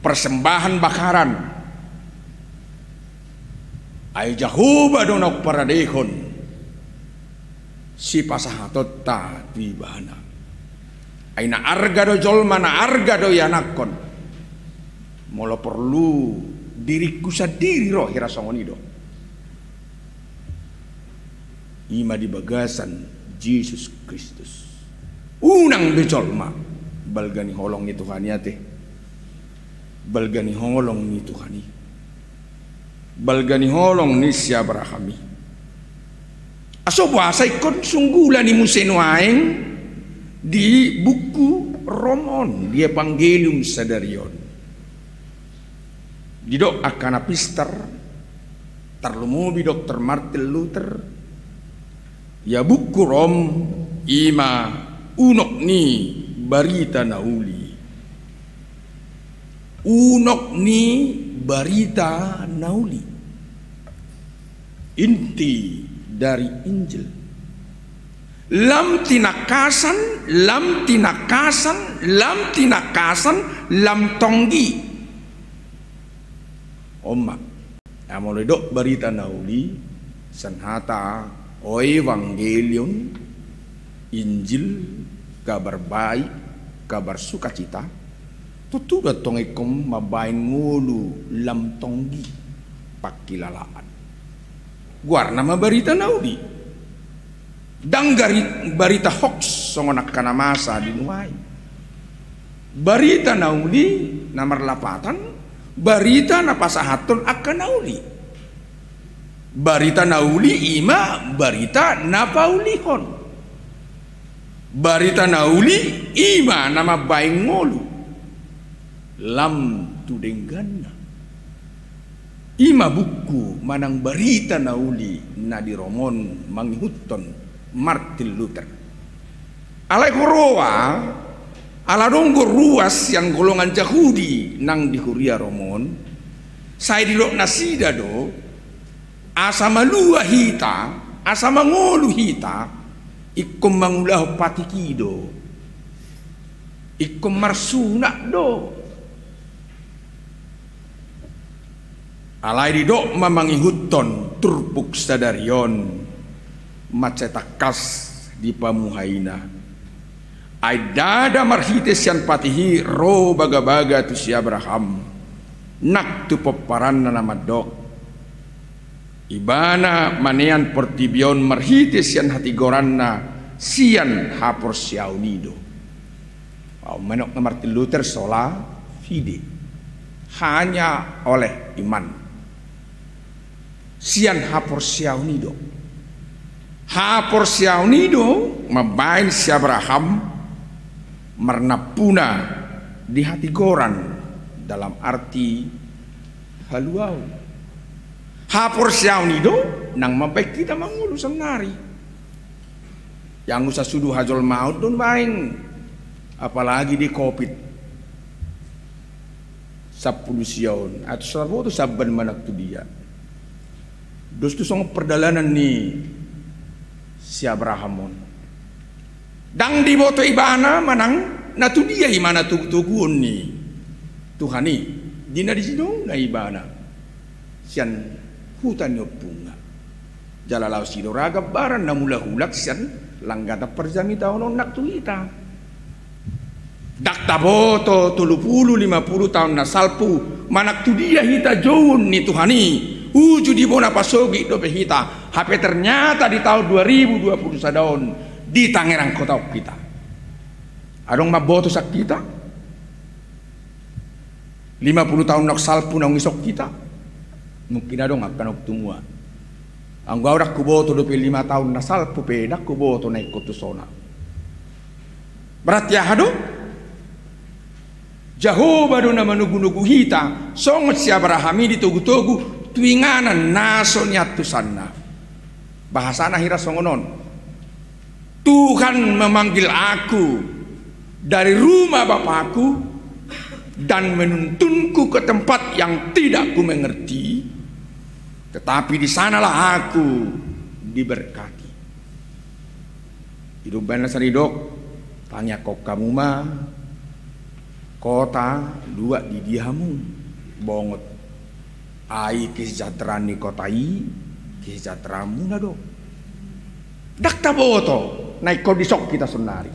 persembahan bakaran. Ai Jahowa do naung paradehon sipasahatonta tu ibana. Ai na arga do jolma, na arga do ianakhon. Molo porlu diringku sandiri ro hira songon i do. I ma di bagasan Jesus Kristus. Unang be jolma balga ni holong ni Tuhan i ate. Balga ni holong ni Tuhan i. Balga ni holong ni si Abraham i. Aso boasa ingkon sunggula ni muse nuaeng di buku Rom on, di Evangelium sadari on. Didok angka na pistar, tarlumobi dokter Martin Luther, ia buku Rom i ma unok ni barita na uli. Unok ni barita na uli. Inti dari Injil. Lam tinangkasan, lam tinangkasan, lam tinangkasan, lam tonggi. On ma. Ia molo didok barita na uli, sian hata Evangelion, Injil, kabar baik, kabar sukacita, tontu do antong ingkon mambaen ngolu lam tonggi pangkilalaan. Goarna ma barita na uli. Ndang gari-, barita hoax songon angka na masa di nuaeng. Barita na uli na marlapatan, barita na pasahathon angka na uli. Barita na uli i ma barita na paulihon. Barita na uli i ma na mambaen ngolu lam tu dengganna. I ma buku manang barita na uli na di Rom on mangihuthon Martin Luther. Alai huroa, ala adong do ruas sian golongan Jahudi nang di huria Rom on, sai didok nasida do, asa malua hita, asa mangolu hita, ingkon mangulahon patik i do. Ingkon marsunat do. Alai didok ma mangihuthon turpuk sadari on, mansai tangkas dipamuhaina. Ai ndada marhite sian patik i ro bagabaga tu si Abraham, nang tu pomparanna na mandok. Ibana manean portibi on marhite sian hatigoranna sian haporseaon i do. Au menok na Martin Luther sola fide. Hanya oleh iman. Sian haporseaon i do. Haporseaon i do mambaen si Abraham marnampuna di hatigoran dalam arti haluaon. Haporseaon i do nang mambaen hita mangolu saonari. Yang usa sudu hajolmaon do baen, apalagi di covid sampulu sia on, atus saboto saban manang tu dia. Dos tu songon pardalanan ni si Abraham on. Ndang diboto ibana manang na tu dia i ma na togutoguon ni Tuhan i, di na dijinongna ibana sian huta ni ompungna. Jala laos i do ra gambaran na mulak-ulak sian langgatan parjamitaon on nang tu hita. Ndang taboto tolu pulu lima pulu taon na salpu manang tu dia hita jouon ni Tuhan i, uju di bona pasogit dope hita, hape ternyata di taon dua ribu dua pulu sada on di Tangerang Kota on hita. Adong mamboto sian hita? Lima pulu taon na salpu naung dison hita? Mungkin adong angka naung tumua. Anggo au ndang huboto dope lima taon na salpu pe ndang huboto na ingkon tu sona. Berarti aha do? Jahowa do na manogunogu hita, songon si Abraham i ditogutogu tu inganan na so niantusanna. Bahasana hira songon on. Tuhan memanggil aku dari rumah bapakku dan menuntunku ke tempat yang tidak kumengerti, tetapi di sanalah aku diberkati. Didok baen na sari dok, tangiangkon hamu ma, kota luat di dia hamu bongot. Ai kesejahteraan ni kota i, kesejahteraanmuna do. Ndang taboto na ingkon dison hita saonari.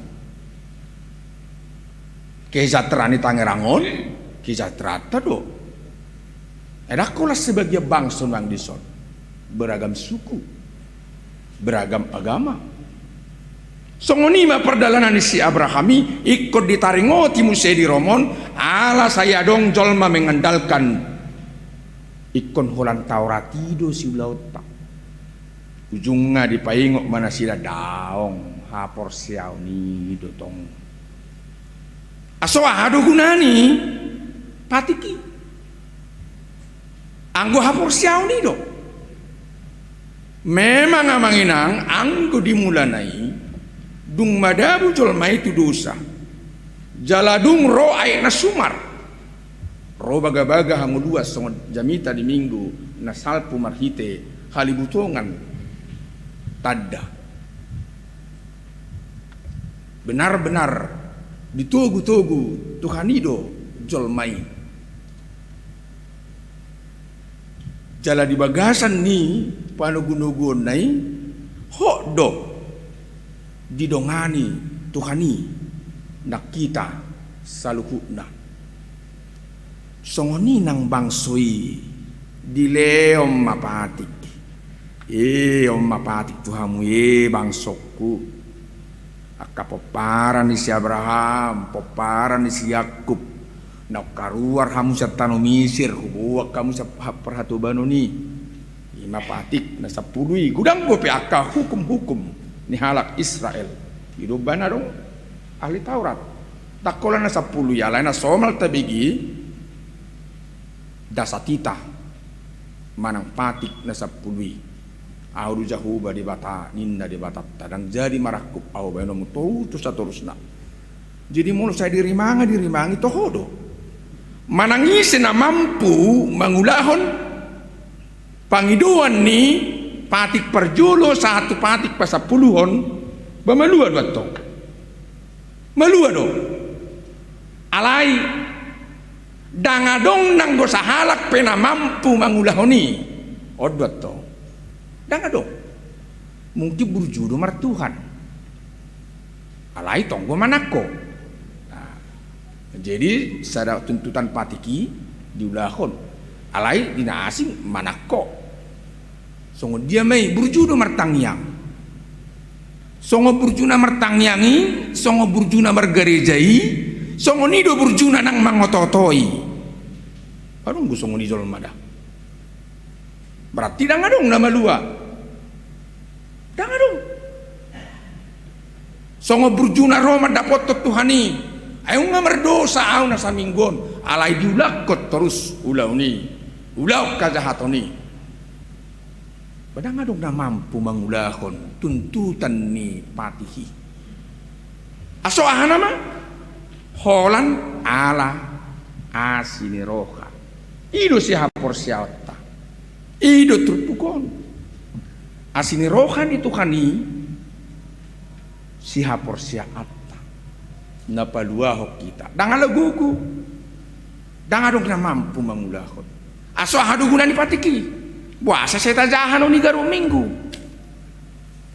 Kesejahteraan ni Tangerang on, kesejahteraanta do. Ai ndang holan sebagian bangso nuaeng dison. Beragam suku, beragam agama. Songon i ma pardalanan ni si Abraham i, ingkon ditaringoti muse di Rom on, ala sai adong jolma mengandalkan ingkon holan Taurat i do siulaonta. Ujungna dipaingot ma nasida daong, haporseaon i do tong. Aso aha do guna ni patik i? Anggo haporseaon i do. Memang amang inang, anggo di mulana i, dung madabu jolma i tu dosa, jala dung ro aek na sumar, ro bagabaga hangoluan songon jamita di Minggu na salpu marhite halibutongan tanda. Benar-benar ditogu-togu Tuhan i do jolma i. Jala di bagasan ni panogunoguonna i, hot do didongani Tuhan i nang hita saluhutna. Songon i nang bangso i, dilehon ma patik. E, on ma patik tu hamu e, bangsongku. Angka pomparan ni si Abraham, pomparan ni si Yakub, naung karuar hamu sian tano Misir, huboan hamu sian ha-, parhatobanon i. I ma patik na sampulu i. Godang dope angka hukum-hukum ni halak Israel. I do umbahen adong ahli Taurat. Ndang holan na sampulu i, alai na somal tabege, dasat hita manang patik na sampulu i. Ahu do Jahowa Debata, ninna Debatanta, ndang jadi marangkup Ahu baenonmu toru tu satorusna. Jadi molo sai dirimanga, dirimangi toho do. Manang ise na mampu mangulahon pangidoan ni patik parjolo sahat tu patik pasampuluhon, ba malua do antong. Malua do. Alai ndang adong nanggo sahalak pe na mampu mangulahon i. On do antong. Ndang adong. Mungkin burju do martuhan. Alai tonggo manangko. Nah, jadi sada tuntutan patik i diulahon. Alai di na asing manangko. Songon dia ma i, burju do martangiang. Songon burjuna martangiang i, songon burjuna margareja i, songon i do burjuna nang mangotootoi. Adong do songon i jolma da? Berarti ndang adong na malua. Ndang adong. Songon burjuna ro mandapothon Tuhan i, ai nunga mardosa ahu na saminggu on, alai diulakkon torus ulaon i, ulaon hajahaton i. Ba ndang adong na mampu mangulahon tuntutan ni patik i. Aso aha nama? Holan ala asi ni roha. I do sihaporseaonta. I do turpuk on. Asi ni roha ni Tuhan i sihaporseaonta na paluahon hita. Ndang ala gogo. Ndang adong na mampu mangulahon. Aso aha do guna ni patik i? Boasa sai tajaha annon i garu Minggu?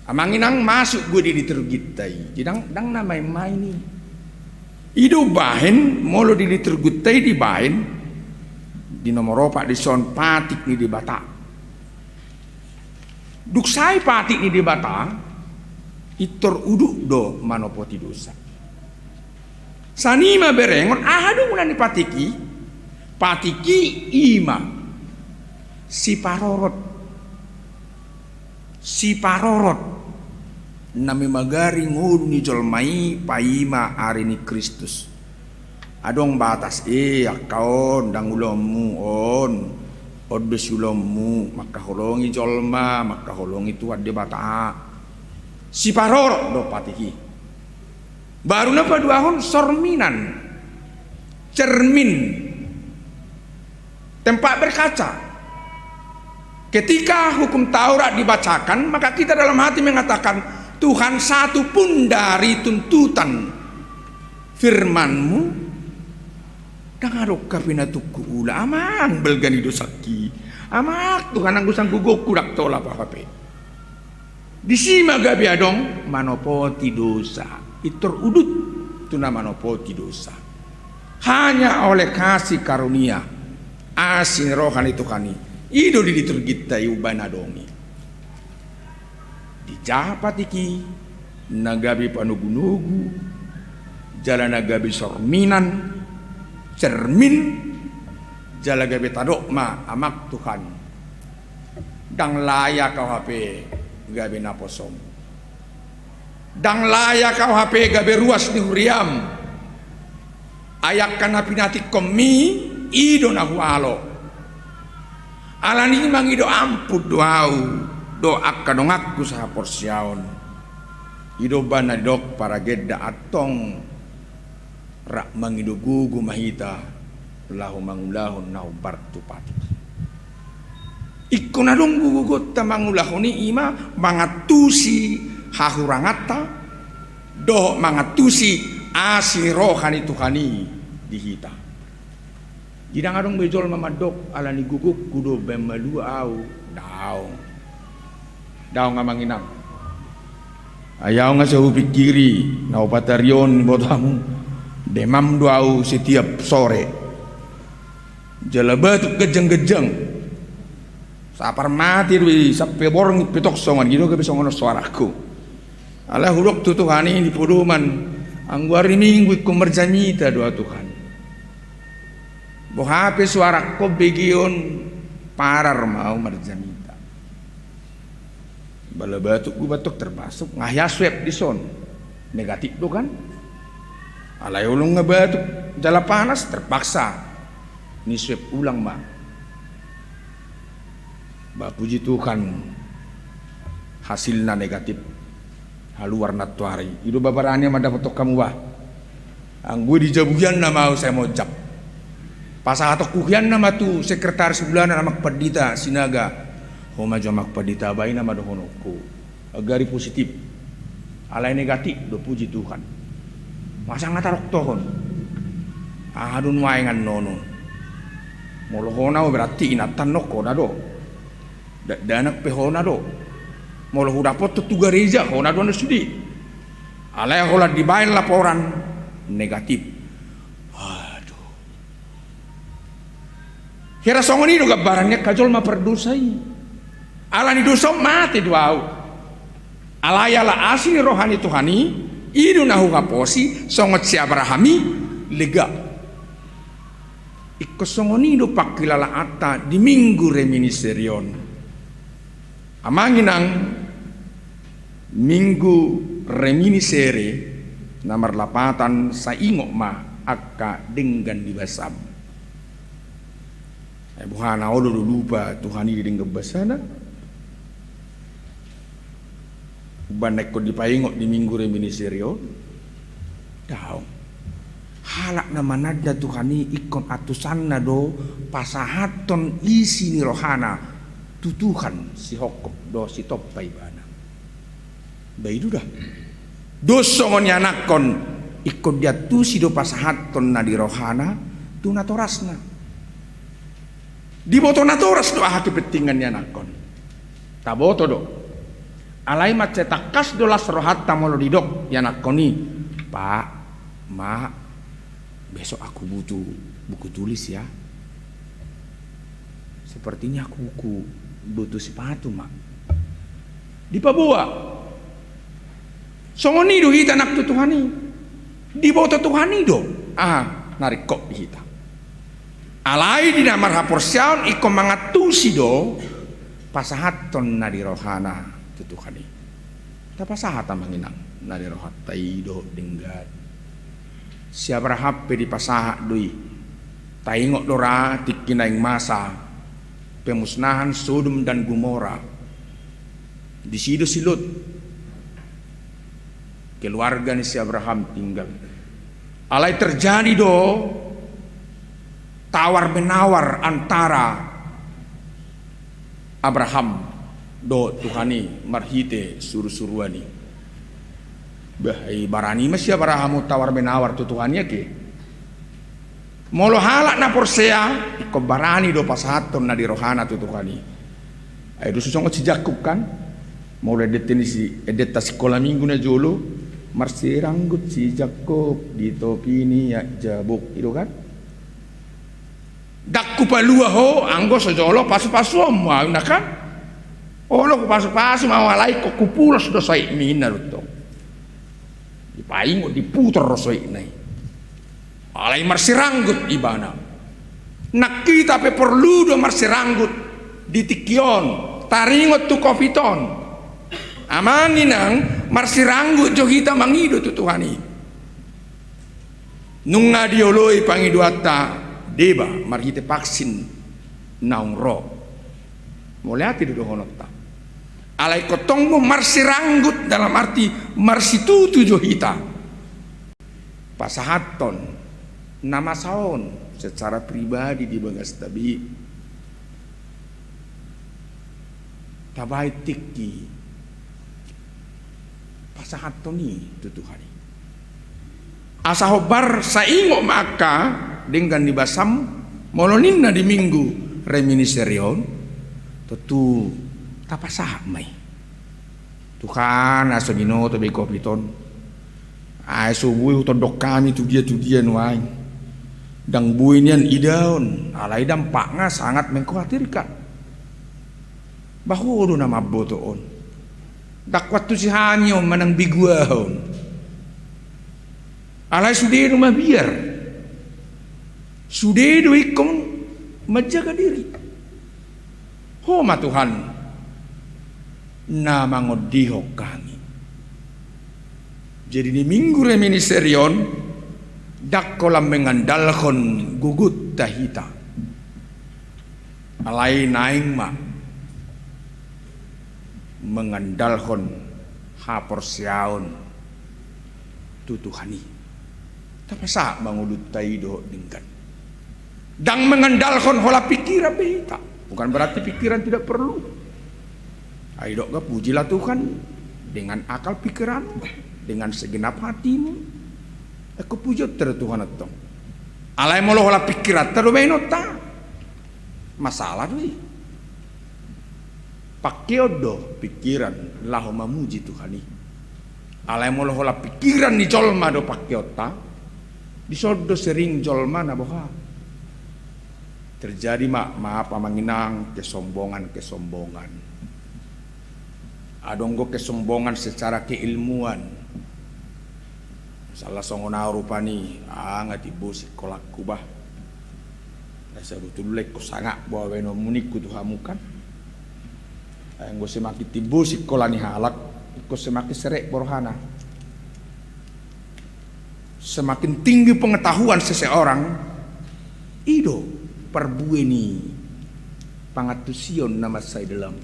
Amang inang, masuk do di liturginta i. Jadi ndang, ndang na main-main i. I do umbahen, molo di liturginta i dibaen, di nomor opat dison patik ni Debata. Dung sae patik ni Debata, pintor udut do manopoti dosa. Sian i ma berengon, aha do guna ni patik i? Patik i i ma siparorot. Siparorot na memagari ngolu ni jolma i paima ari ni Kristus. Adong batas, e, angka on ndang ulaonmu on, on do siulaonmu, mangkaholongi jolma, mangkaholongi Tuhan Debata. Siparorot do patik i. Baru na paduahon sorminan, cermin, tempat berkaca. Ketika hukum Taurat dibacakan, maka kita dalam hati mengatakan, Tuhan, satu pun dari tuntutan firman-Mu ndang adong hape na tung huula. Amang, balga ni dosangki. Amang Tuhan, anggo sian gogongku ndang tolap ahu hape. Disi ma gabe adong manopoti dosa. Pintor udut tu na manopoti dosa. Hanya oleh kasih karunia, asi ni roha ni Tuhan i, i do di liturginta i umbahen adong i. Dijaha patik i, na gabe panogunogu, jala na gabe sorminan, cermin, jala gabe tadok ma Amang Tuhan. Ndang layak au hape gabe naposom. Ndang layak au hape gabe ruas ni huriam. Ai angka na pinatikkonmi, i do na hualo. Alani i mangido ampun do au dohot angka donganku sahaporseaon. I do umbahen na didok paragenda, antong rap mangido gogo ma hita laho mangulahon na hombar tu patut. Ingkon adong gogogonta mangulahon i, i ma mangantusi hahuranganta dohot mangantusi asi ni roha ni Tuhan i di hita. Jadi ndang adong be jolma mandok, alani gogongku do baen malua au. Daong. Daong, Amang Inang. Ai au nga sai hupingkiri, na opat ari on niboto hamu, demam do au setiap sore. Jala batuk ganjang-ganjang. Sapar mate do i, sampe borngin pe tong songon i do gabe songon on soarangku. Alai hudok tu Tuhan i di podoman, anggo ari Minggu ingkon marjamita do au Tuhan. Boha pe soarangku on begeon, parar ma au marjamita. Bala batuk gubat tong termasuk, nga hea swab dison. Negatif do kan? Alai olo nga batuk jala panas, terpaksa ni swab ulang ma. Ba puji Tuhan, hasilna negatif. Haluar nantoari. I do ba barani ma dapothon hamu ba. Anggo i di jabu hian nama au sai monjab. Pasahatonku hian nama tu sekretaris bulanan Amang Pandita Sinaga. Ho ma jo Amang Pandita, baen nama dohononku. Gari positif. Alai negatif do, puji Tuhan. Masa nga taroktohon. Aha do nuaeng annon on. Molo hona ho berarti inantan nongko da do. Dakdanak pe hona do. Molo hudapothon tu gareja, hona do annon sude. Alai holan dibaen laporan negatif. Aduh. Hira songon i do gambaran ni angka jolma pardosa i. Alani dosa on mate do au. Alai ala asi ni roha ni Tuhan i, i do na huhaposi songon si Abraham i, lega. Ingkon songon i do pangkilalaanta di Minggu Reminiscere on. Amang Inang, Minggu Reminiscere na marlapatan sai ingot ma angka denggan ni basam. Ai boha na olo do lupa Tuhan i di denggan basana? Umbahen na ingkon dipaingot di Minggu Reminiscere on? Daong. Halak na mananda Tuhan i ingkon antusanna do pasahathon isi ni rohana tu Tuhan, sihophop dohot sitompa ibana. Ba i do da. Dos songon ianakhon, ingkon diantusi do pasahathon na di rohana tu natorasna. Diboto natoras do aha kepentingan ni anakhon. Taboto do. Alai mansai tangkas do las rohanta molo didok ianakhon i, "Pak, Mak, besok aku butuh buku tulis ya. Sepertinya aku buku, butuh sepatu, Mak." Dipaboa. Songon i do hita nang tu Tuhan i. Diboto Tuhan i do aha na ringkot di hita. Alai di na marhaporseaon ingkon mangantusi do pasahathon na di rohana tu Tuhan i. Tapasahat, Amang Inang, na di rohanta i dohot denggan. Si Abraham pe dipasahat do i. Taingot do ra tingki naeng masa pemusnahan Sodom dan Gomora. Disi do si Lot, keluarga ni si Abraham tinggal. Alai terjadi do tawar menawar antara Abraham dohot Tuhan i marhite surusuruan i. Bah, i barani ma si Abraham tawar menawar tu Tuhan i ate. Molo halak na porsea, ingkon barani do pasahathon na di rohana tu Tuhan i. Ai dos songon si Jakkob kan. Molo endenta ni si, endenta sikola minggu na jolo, marseranggot si Jakkob di topi ni Jabok, i do kan. Ndang hupalua ho anggo so jolo pasupasuonmu au, inna kan. Olo hupasupasu ma au, alai ingkon hupulos do saitmi, inna do tong. Dipaingot, diputar rosoitna i. Alai marsiranggut ibana. Nang hita pe porlu do marsiranggut di tingki on, taringot tu covid on. Amang inang, marsiranggut jo hita mangido tu Tuhan i. Nunga dioloi pangidoanta deba marhite vaksin naung ro. Mauliate do dohononta. Alai ingkon tong do marsiranggut dalam arti marsitutu jo hita. Pasahathon na masa on secara pribadi di bagasta be. Tabaen tingki pasahathon i tu Tuhan i. Asa hombar sai ingot ma angka denggan ni basam, molo ninna di minggu reminiscere on, tontu tapasahat ma i. Tuhan, asa binoto be covid on. Ai so boi hutondok hami tu dia tu dia nuaeng. Ndang boi nian idaon, alai dampakna sangat mengkhawatirkan. Bah ho do na mamboto on. Ndang huantusi hami on manang begu aha on. Alai sude do mabiar. Sude do ingkon manjaga diri. Ho ma Tuhan na mangondihon hami. Jadi di minggu reminiscere on, ndang holan mengandalhon gogota hita. Alai naeng ma mengandalhon haporseaon tu Tuhan i. Tapasahat ma ngolunta i dohot denggan. Ndang mengandalhon holan pikiran be hita. Bukan berarti pikiran tidak perlu. Ai didok, pujilah Tuhan dengan akal pikiran, dengan segenap hatimu. Ingkon pujionta do Tuhan antong. Alai molo holan pikiranta do baenonta, masalah do i. Pangkeon do pikiran laho mamuji Tuhan i. Alai molo holan pikiran ni jolma do pangkeonta, dison do sering jolma na boha. Terjadi ma, maaf amang inang, kesombongan-kesombongan. Adong do kesombongan secara keilmuan. Misalna songon ahu rupani, ah, nga timbo sikolangku bah. Nah, sebetulna ingkon sangap bo baenonmu ningku tu hamu kan. Anggo semakin timbo sikola ni halak, ingkon semakin serep do rohana. Semakin tinggi pengetahuan seseorang, i do parbue ni pangantusion na mansai dalam.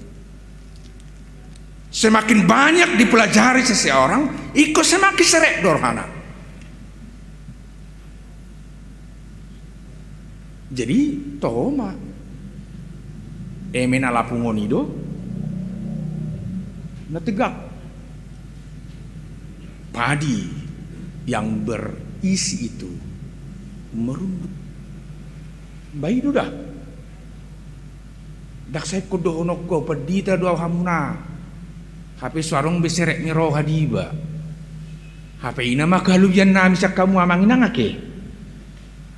Semakin banyak dipelajari seseorang, ingkon semakin serep do rohana. Jadi toho ma, eme na lapung on i do na tegak. Padi yang berisi itu merunduk. Bah i do da. Ndang sai ingkon dohononku, pandita do ahu hamuna. Hape so adong be serep ni roha di iba. Hape i nama kehalubian nami sian hamu amang inang ake.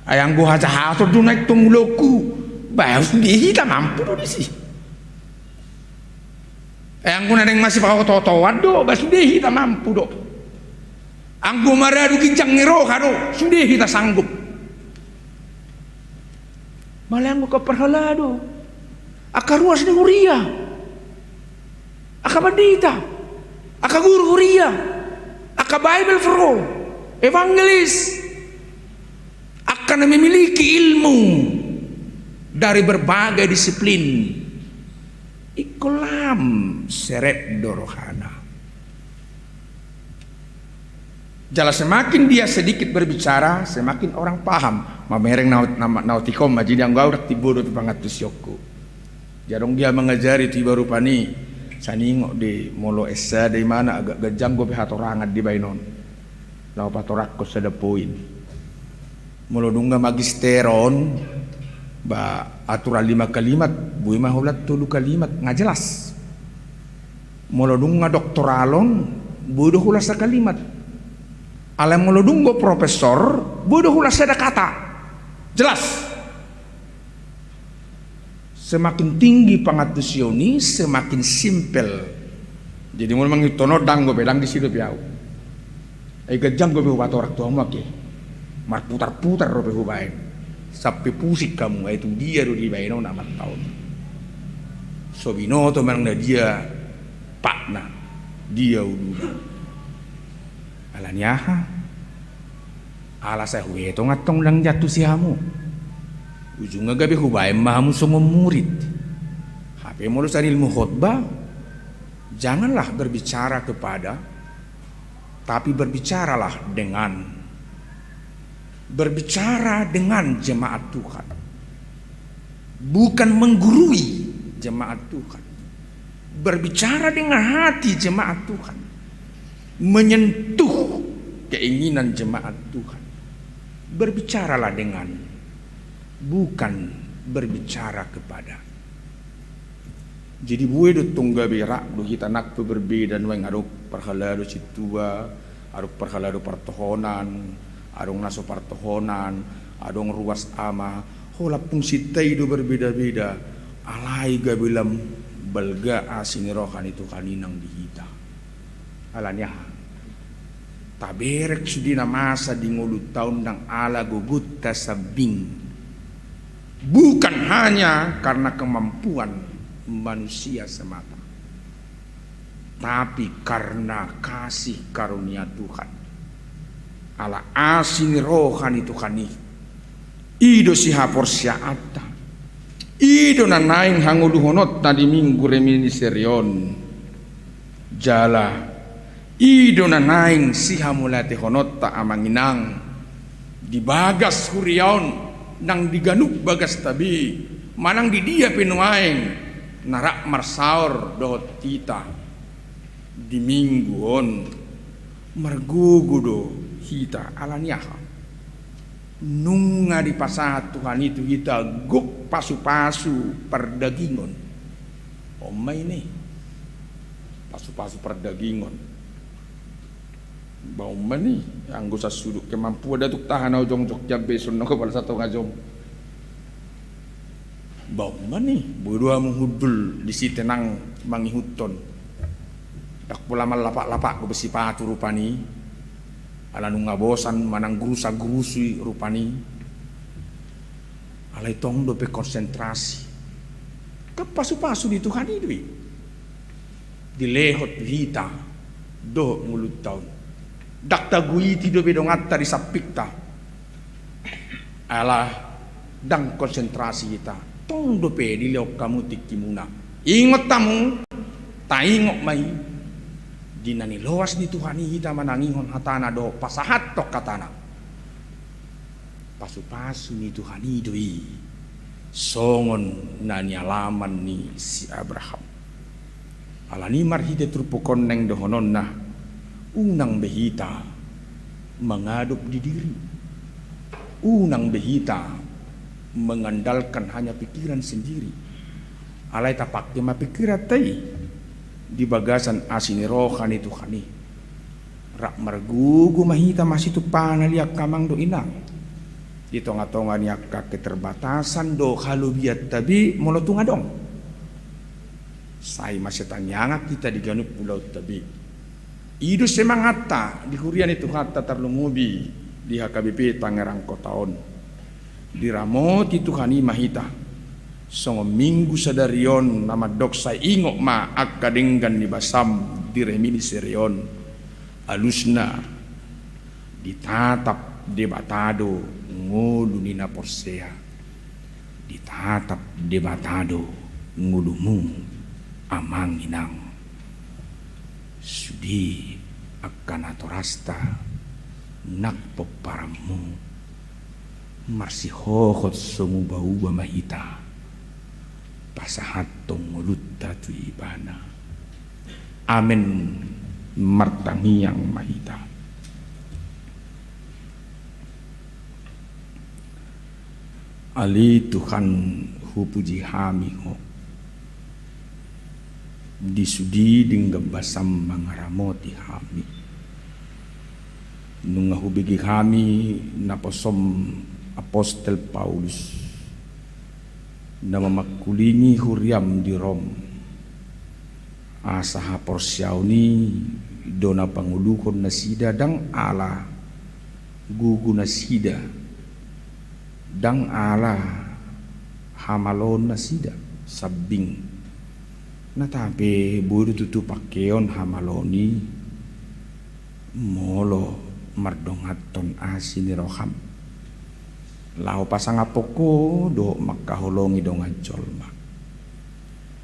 Ai anggo hajahaton do naeng tong ulaonku, bah sude hita mampu do disi. Ai anggo na naeng masipaoto-otoan do, bah sude hita mampu do. Anggo maradu ginjang ni roha do, sude hita sanggup. Alai anggo angka parhalado, angka ruas ni huria, angka pandita, angka guru huria, angka Bible pro, evangelis, angka na memiliki ilmu dari berbagai disiplin, ingkon lam serep do rohana. Jala semakin dia sedikit berbicara, semakin orang paham. Mamereng na, na, na otik on ma, jadi anggo ahu ndang timbo dope pangantusionku. Jadi adong dia mangajari tu iba rupani, saningot do i, molo S sada imana agak ganjang dope hatorangan dibaen on. Laho patorangkon sada poin. Molo nunga magister on, ba aturan lima kalimat, boi ma holan tolu kalimat, nga jelas. Molo nunga doktoral on, boi do holan sakalimat. Alai molo dung do profesor, boi do holan sada kata. Jelas. Semakin tinggi pangantusion i, semakin simpel. Jadi molo mangihuthon on, ndang dope, ndang disi dope ahu. Ai ganjang dope hupatorang tu hamu angke. Marputar-putar dope hubaen. Sampe pusing hamu, ai tu dia do dibaen on amanta on. So binoto manang na dia patna, dia uluna. Ala ni aha? Ala sai huetong antong ndang diantusi hamu. Ujungna gabe hubaen ma hamu songon murid. Hape molo sian ilmu khotbah, janganlah berbicara kepada, tapi berbicaralah dengan. Berbicara dengan jemaat Tuhan. Bukan menggurui jemaat Tuhan. Berbicara dengan hati jemaat Tuhan. Menyentuh keinginan jemaat Tuhan. Berbicaralah dengan, bukan berbicara kepada. Jadi bue do tong gabe rap do hita nang pe berbeda nuaeng, adong parhalado sintua, adong parhalado partohonan, adong na so partohonan, adong ruas ama, holan fungsinta i do berbeda-beda, alai gabe lam balga asi ni roha ni Tuhan i nang di hita. Ala ni aha? Taberek sude na masa di ngolunta on ndang ala gogonta sambing. Bukan hanya karena kemampuan manusia semata, tapi karena kasih karunia Tuhan. Ala asi ni roha ni Tuhan i. I do sihaporseaanta. I do na naeng hangoluhononta di Minggu Reminiscere on. Jala i do na naeng sihamauliatehononta amang inang di bagas huria on nang di ganup bagasta be, manang di dia pe nuaeng na rap marsaor dohot hita di Minggu on. Margogo do hita ala ni aha? Nunga dipasahat Tuhan i tu hita gok pasupasu pardagingon. On ma i, pasupasu pardagingon. Ba on ma i, anggo sasuduk kemampuan datuk tahan au jongjong jambe songon na gobal satonga jom. Ba on ma i, boi do hamu hundul disi tenang mangihuthon. Ndang pola mallapak-lapak dope sipatu rupani. Ala nunga bosan manang grusa-grusu i rupani. Alai tong dope konsentrasi. Kan pasupasu ni Tuhan i do i. Dilehon tu hita dohot ngolunta on. Ndang taguiti dope donganta di sampingta. Ala ndang konsentrasi hita, tong dope dilehon hamu tingkimuna. Ingot hamu, taingot ma i, di na niloas ni Tuhan i hita manangihon hatana dohot pasahathon hatana. Pasupasu ni Tuhan i do i, songon na nialaman ni si Abraham. Ala ni marhite turpuk on naeng dohononna, unang be hita mangadop di diri. Unang be hita mengandalkan hanya pikiran sendiri. Alai tapake ma pikiranta i di bagasan asi ni roha ni Tuhan i. Rap margogo ma hita masitupa na liat amang dohot inang. Di tonga-tonga ni angka keterbatasan dohot halobianta be molo tung adong. Sai masitangiangan hita di ganup ulaonta be. I do semangatta di huria ni Tuhanta tarlumobi di H K B P Tangerang Kota on. Diramoti Tuhan i ma hita. Songon Minggu sadari on na mandok sai ingot ma angka denggan ni basam di Reminiscere on. Alusna ditatap Debata do ngolu ni na porsea. Ditatap Debata do ngolumu amang inang. Sude angka natorasta nang pomparanmu. Marsihohot so muba-uba ma hita pasahathon ngolunta tu Ibana. Amen. Martangiang ma hita. Ale Tuhan, hupuji hami Ho di sude denggan basam mangaramoti hami. Nunga hubege hami naposom Apostel Paulus na mamangkulingi huriam di Rom, asa haporseaon i do na pangoluhon nasida, ndang ala gogo nasida, ndang ala hamaloon nasida, sambing na, tapi boi do tutu pangkeon hamaloon i molo mardonganhon asi ni roham, laho pasangaphon ho dohot mangkaholongi dongan jolma.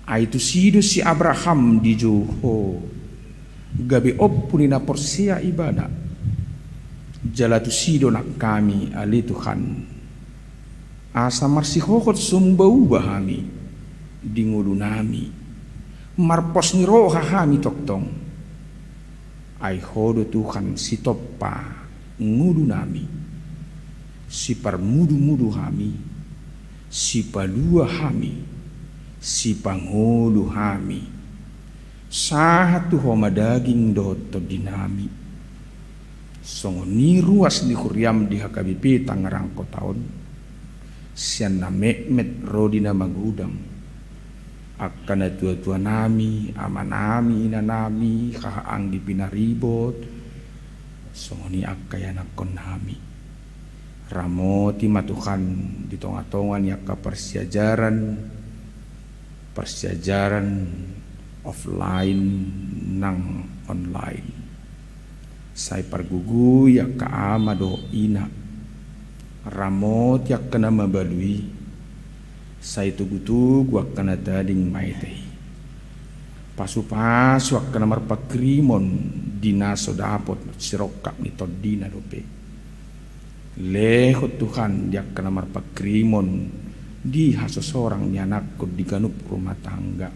Ai tusi do si Abraham dijou ho gabe ompu ni na porsea ibana. Jala tusi do nang hami, ale Tuhan, asa marsihohot so muba-uba hami di ngolunami, marpos ni roha hami tongtong. Ai ho do Tuhan sitompa ngolunami, siparmudu-mudu hami, sipalua hami, sipangolu hami. Sahat tu ho ma daging dohot tondinami. Songon i ruas ni huriam di H K B P Tangerang Kota on, sian na metmet ro di na magodang. Angka natua-tuanami, amanami, inanami, haha anggi pinaribot, songon i angka ianakkonnami. Ramoti ma Tuhan di tonga-tonga ni angka parsiajaran, parsiajaran offline nang online. Sai pargogoi angka ama dohot ina, ramoti angka na mabalu i, sai togu-togu angka na tading maite i. Pasu-pasu angka na marpanghirimon di na so dapot sirongkap ni tondina dope. Lehon Tuhan di angka na marpanghirimon di hasosorang ni anakkon di ganup rumah tangga.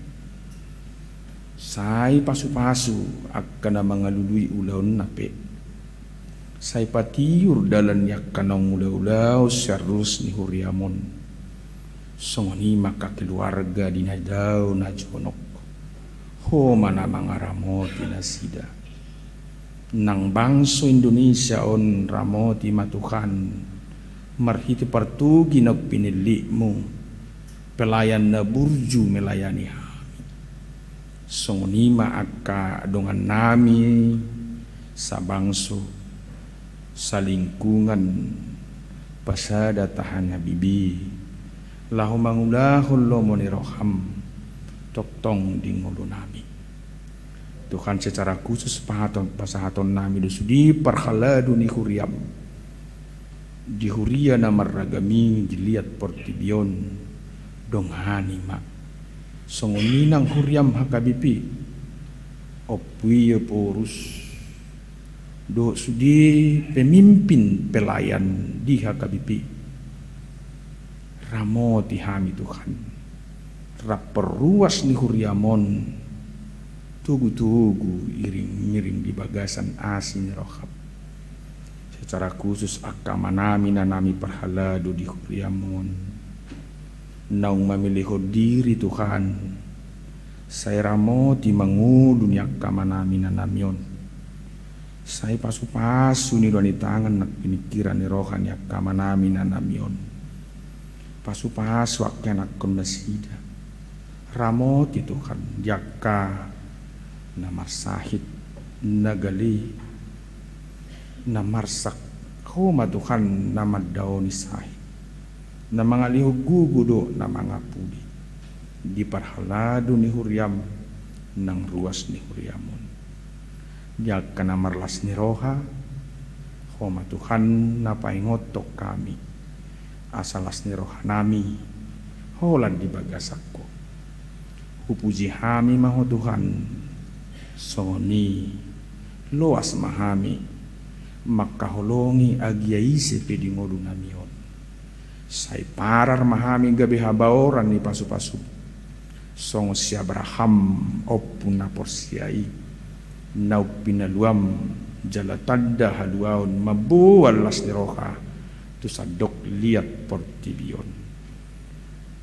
Sai pasu-pasu angka na mangalului ulaonna pe. Sai patiur dalan ni angka naung ula-ulaon sian ruas ni huriam on. Songon i ma angka keluarga di na dao na jonok. Ho ma na mangaramoti nasida. Nang bangso Indonesia on ramoti ma Tuhan, marhite partogi naung pinillitmu, pelayan na burju melayani hami. Songon i ma angka dongannami, sabangso, salingkungan, pasada tahan habibi, laho mangulahon lomo ni roham, tongtong di ngolunami. Tuhan, secara khusus pahaton, pasahatonnami do sude parhalado ni huriam. Di huria na marragam i di liat portibi on, dongani ma. Songon i nang huriam H K B P, Ompu Ephorus, dohot sude pemimpin pelayan di H K B P. Ramoti hami Tuhan. Rap parruas ni huriam on, togu-togu iring-iring di bagasan asi ni roham. Secara khusus angka amanami inanami parhalado di huriam on. Naung mamilihon diri Tuhan. Sai ramoti ma ngolu ni angka amanami inanami on. Sai pasu-pasu ni roha ni tangan nang pinikkiran ni roha ni angka amanami inanami on. Pasu-pasu angka ianakkon nasida. Ramoti Tuhan, di angka na marsahit, na gale, na marsak. Ho ma Tuhan na mandaoni sahit, na mangalehon gogo dohot na mangapuli. Di parhalado ni huriam nang ruas ni huriam on. Di angka na marlas ni roha, ho ma Tuhan na paingothon hami. Asa las ni rohanami holan di bagasan Ho. Hupuji hami ma Ho Tuhan, songon i loas ma hami mangkaholongi agia ise pe di ngolunami on. Sai parar ma hami gabe habaoran ni pasu-pasu. Songon si Abraham ompu na porsea i, naung pinaluam jala tanda haluaon mamboan las ni roha tu sandok liat portibi on.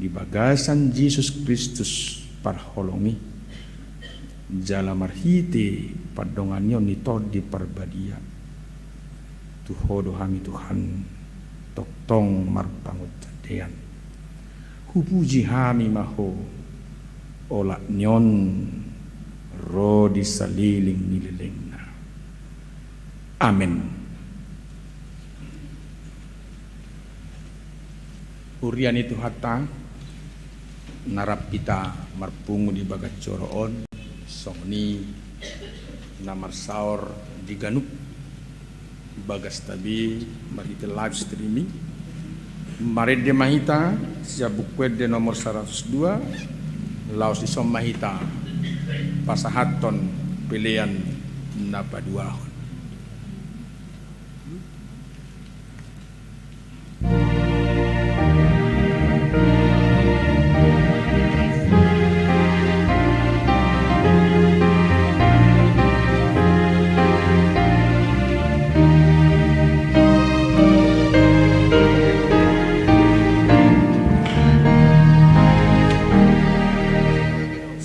Di bagasan Jesus Kristus parholong i, jala marhite pandonganion ni Tondi Parbadia, tu Ho do hami Tuhan tongtong marpangunjandaian. Hupuji hami ma Ho, olat ni on ro di saleleng ni lelengna. Amen. Huria ni Tuhanta, na rap hita marpungu di bagas joro on, songon i na marsaor di ganup bagasta be marhite live streaming. Marende ma hita sian Buku Ende nomor saratus dua, laos dison ma hita pasahathon pelean na paduahon.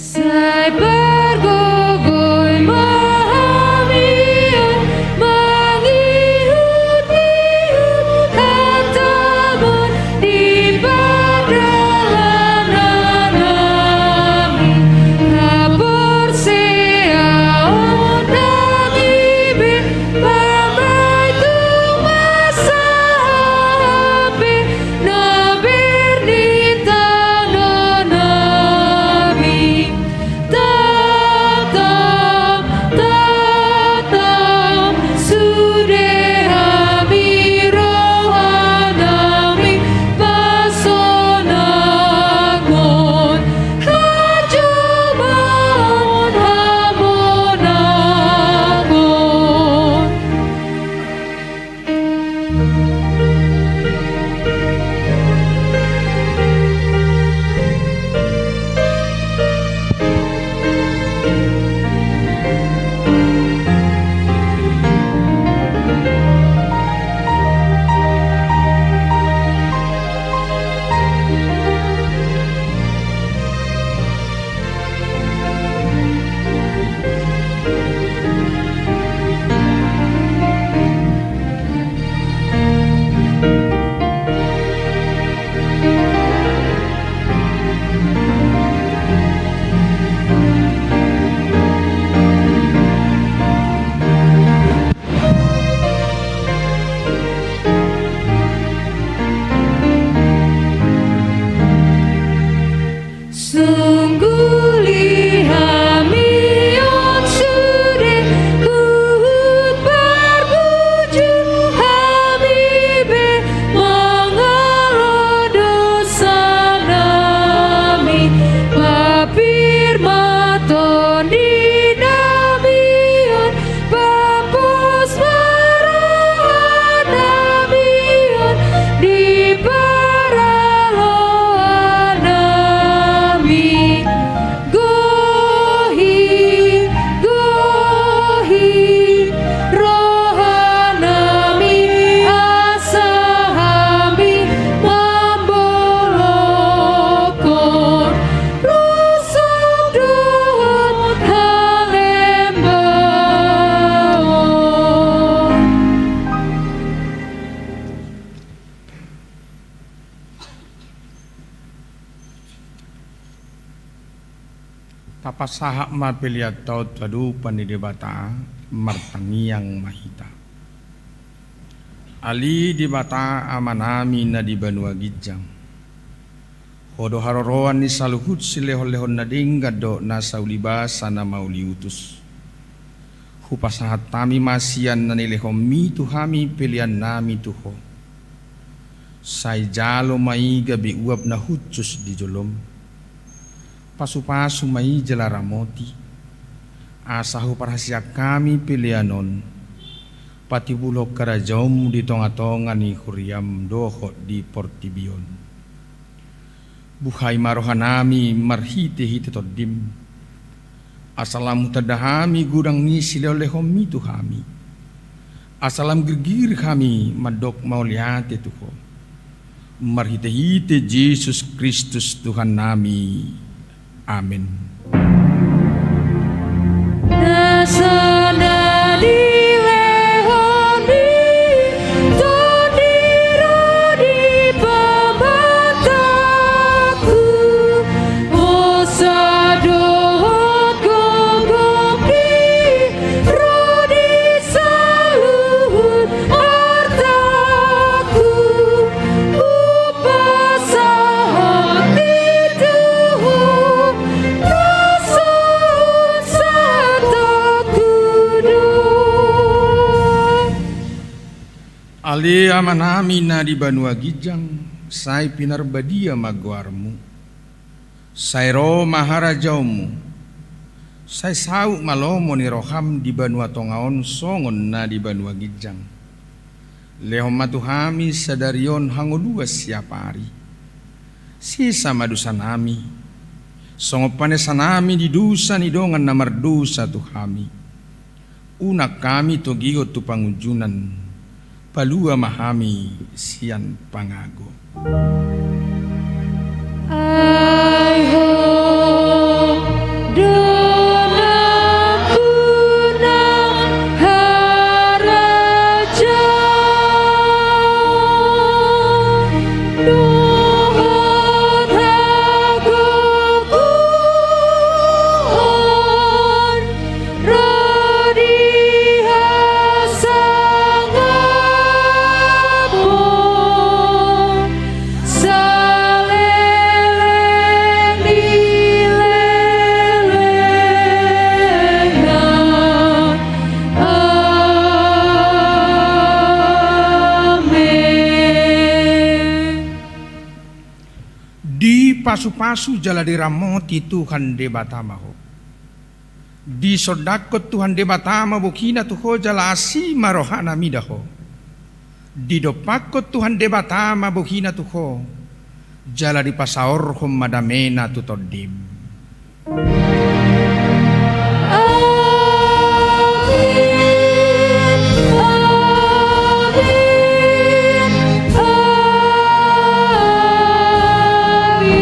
Sai pargogoi ma hami on mangihut-ihut hantamon di pardalanannami, haporseaonnami be pamaitung ma sahat be na ber ni tanonami. Tatam, tatam, sude hami rohanami pasonanghon hajolmaon hamonanghon. Sungguli hami on sude huhut parbujur hami be mangalo dosanami, papir ma tondinami on, papos ma rohanami on di paraloanami. Gohi, gohi rohanami asa hami mambolongkon lusuk dohot halembaon. Tapasahat ma peleanta on tu adopan ni Debata, martangiang ma hita. Ale Debata Amanami na di banua ginjang, Ho do haroroan ni saluhut silehon-lehon na denggan dohot nasa ulibasa na mauliutus. Hupasahat hami ma sian na nilehonMi tu hami peleannami tu Ho. Sai jalo ma i gabe uap na hushus di jolom. Pasu-pasu ma i jala ramoti, asa huparhaseang hami pelean on, patibulhon harajaonMu di tonga-tonga ni huriaM dohot di portibi on. Buhai ma rohanami marhite-hite TondiM, asa lam hutanda hami godang ni silehon-lehonMi tu hami, asa lam girgir hami mandok mauliate tu Ho. Marhite-hite Jesus Kristus Tuhannami. Amen. Nasa na nilehonMi Tondi ro di pamatangku, hosa dohot gogongki ro di saluhut E Amanami na di banua ginjang, sai pinarbadia ma goarMu. Sai ro ma harajaonMu. Sai saut ma lomo ni rohaM di banua tonga on songon na di banua ginjang. Lehon ma tu hami sadari on hangoluan siapari. Sesa ma dosanami, songon panesanami di dosa ni dongan na mardosa tu hami. Unang hami togihon tu pangunjunan, palua ma hami sian pangago. Ai Ho do nampuna harajaon dohot hagogoon ro di hasangapon saleleng ni lelengna. Amen. Dipasupasu jala diramoti Tuhan Debata ma ho. Disondangkon Tuhan Debata ma bogina tu ho jala asi ma rohana mida ho. Didompakkon Tuhan Debata ma bogina tu ho, jala dipasaorhon ma damena tu tondim. Amin. Amin. Amin.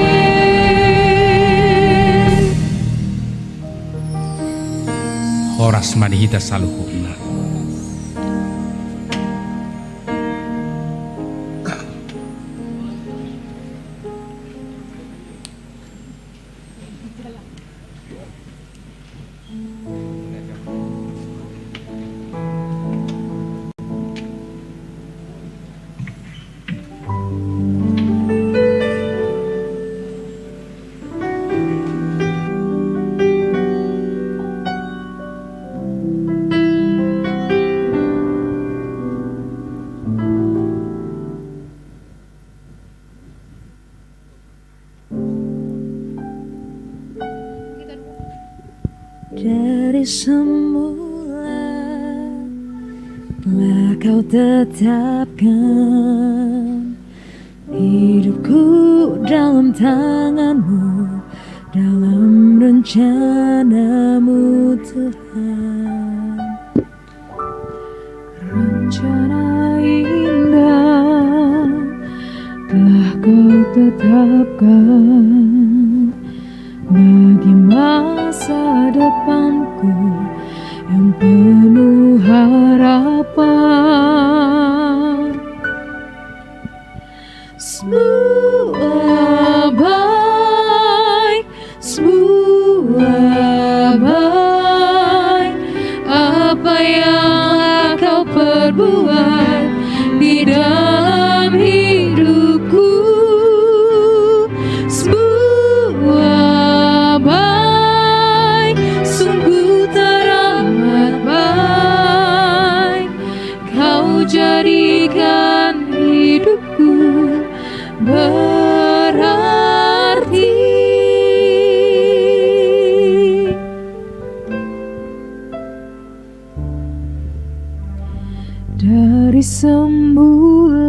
Horas ma di hita saluhutna. Dari semula telah Kau tetapkan hidupku dalam tangan-Mu, dalam rencana-Mu, Tuhan. Rencana indah telah Kau tetapkan bagi masa depanku yang penuh harapan. Semua baik, semua baik, apa yang Kau perbuat di dalam hidupku. Semua baik, sungguh teramat baik. Kau jadikan hidupku berarti. Dari semula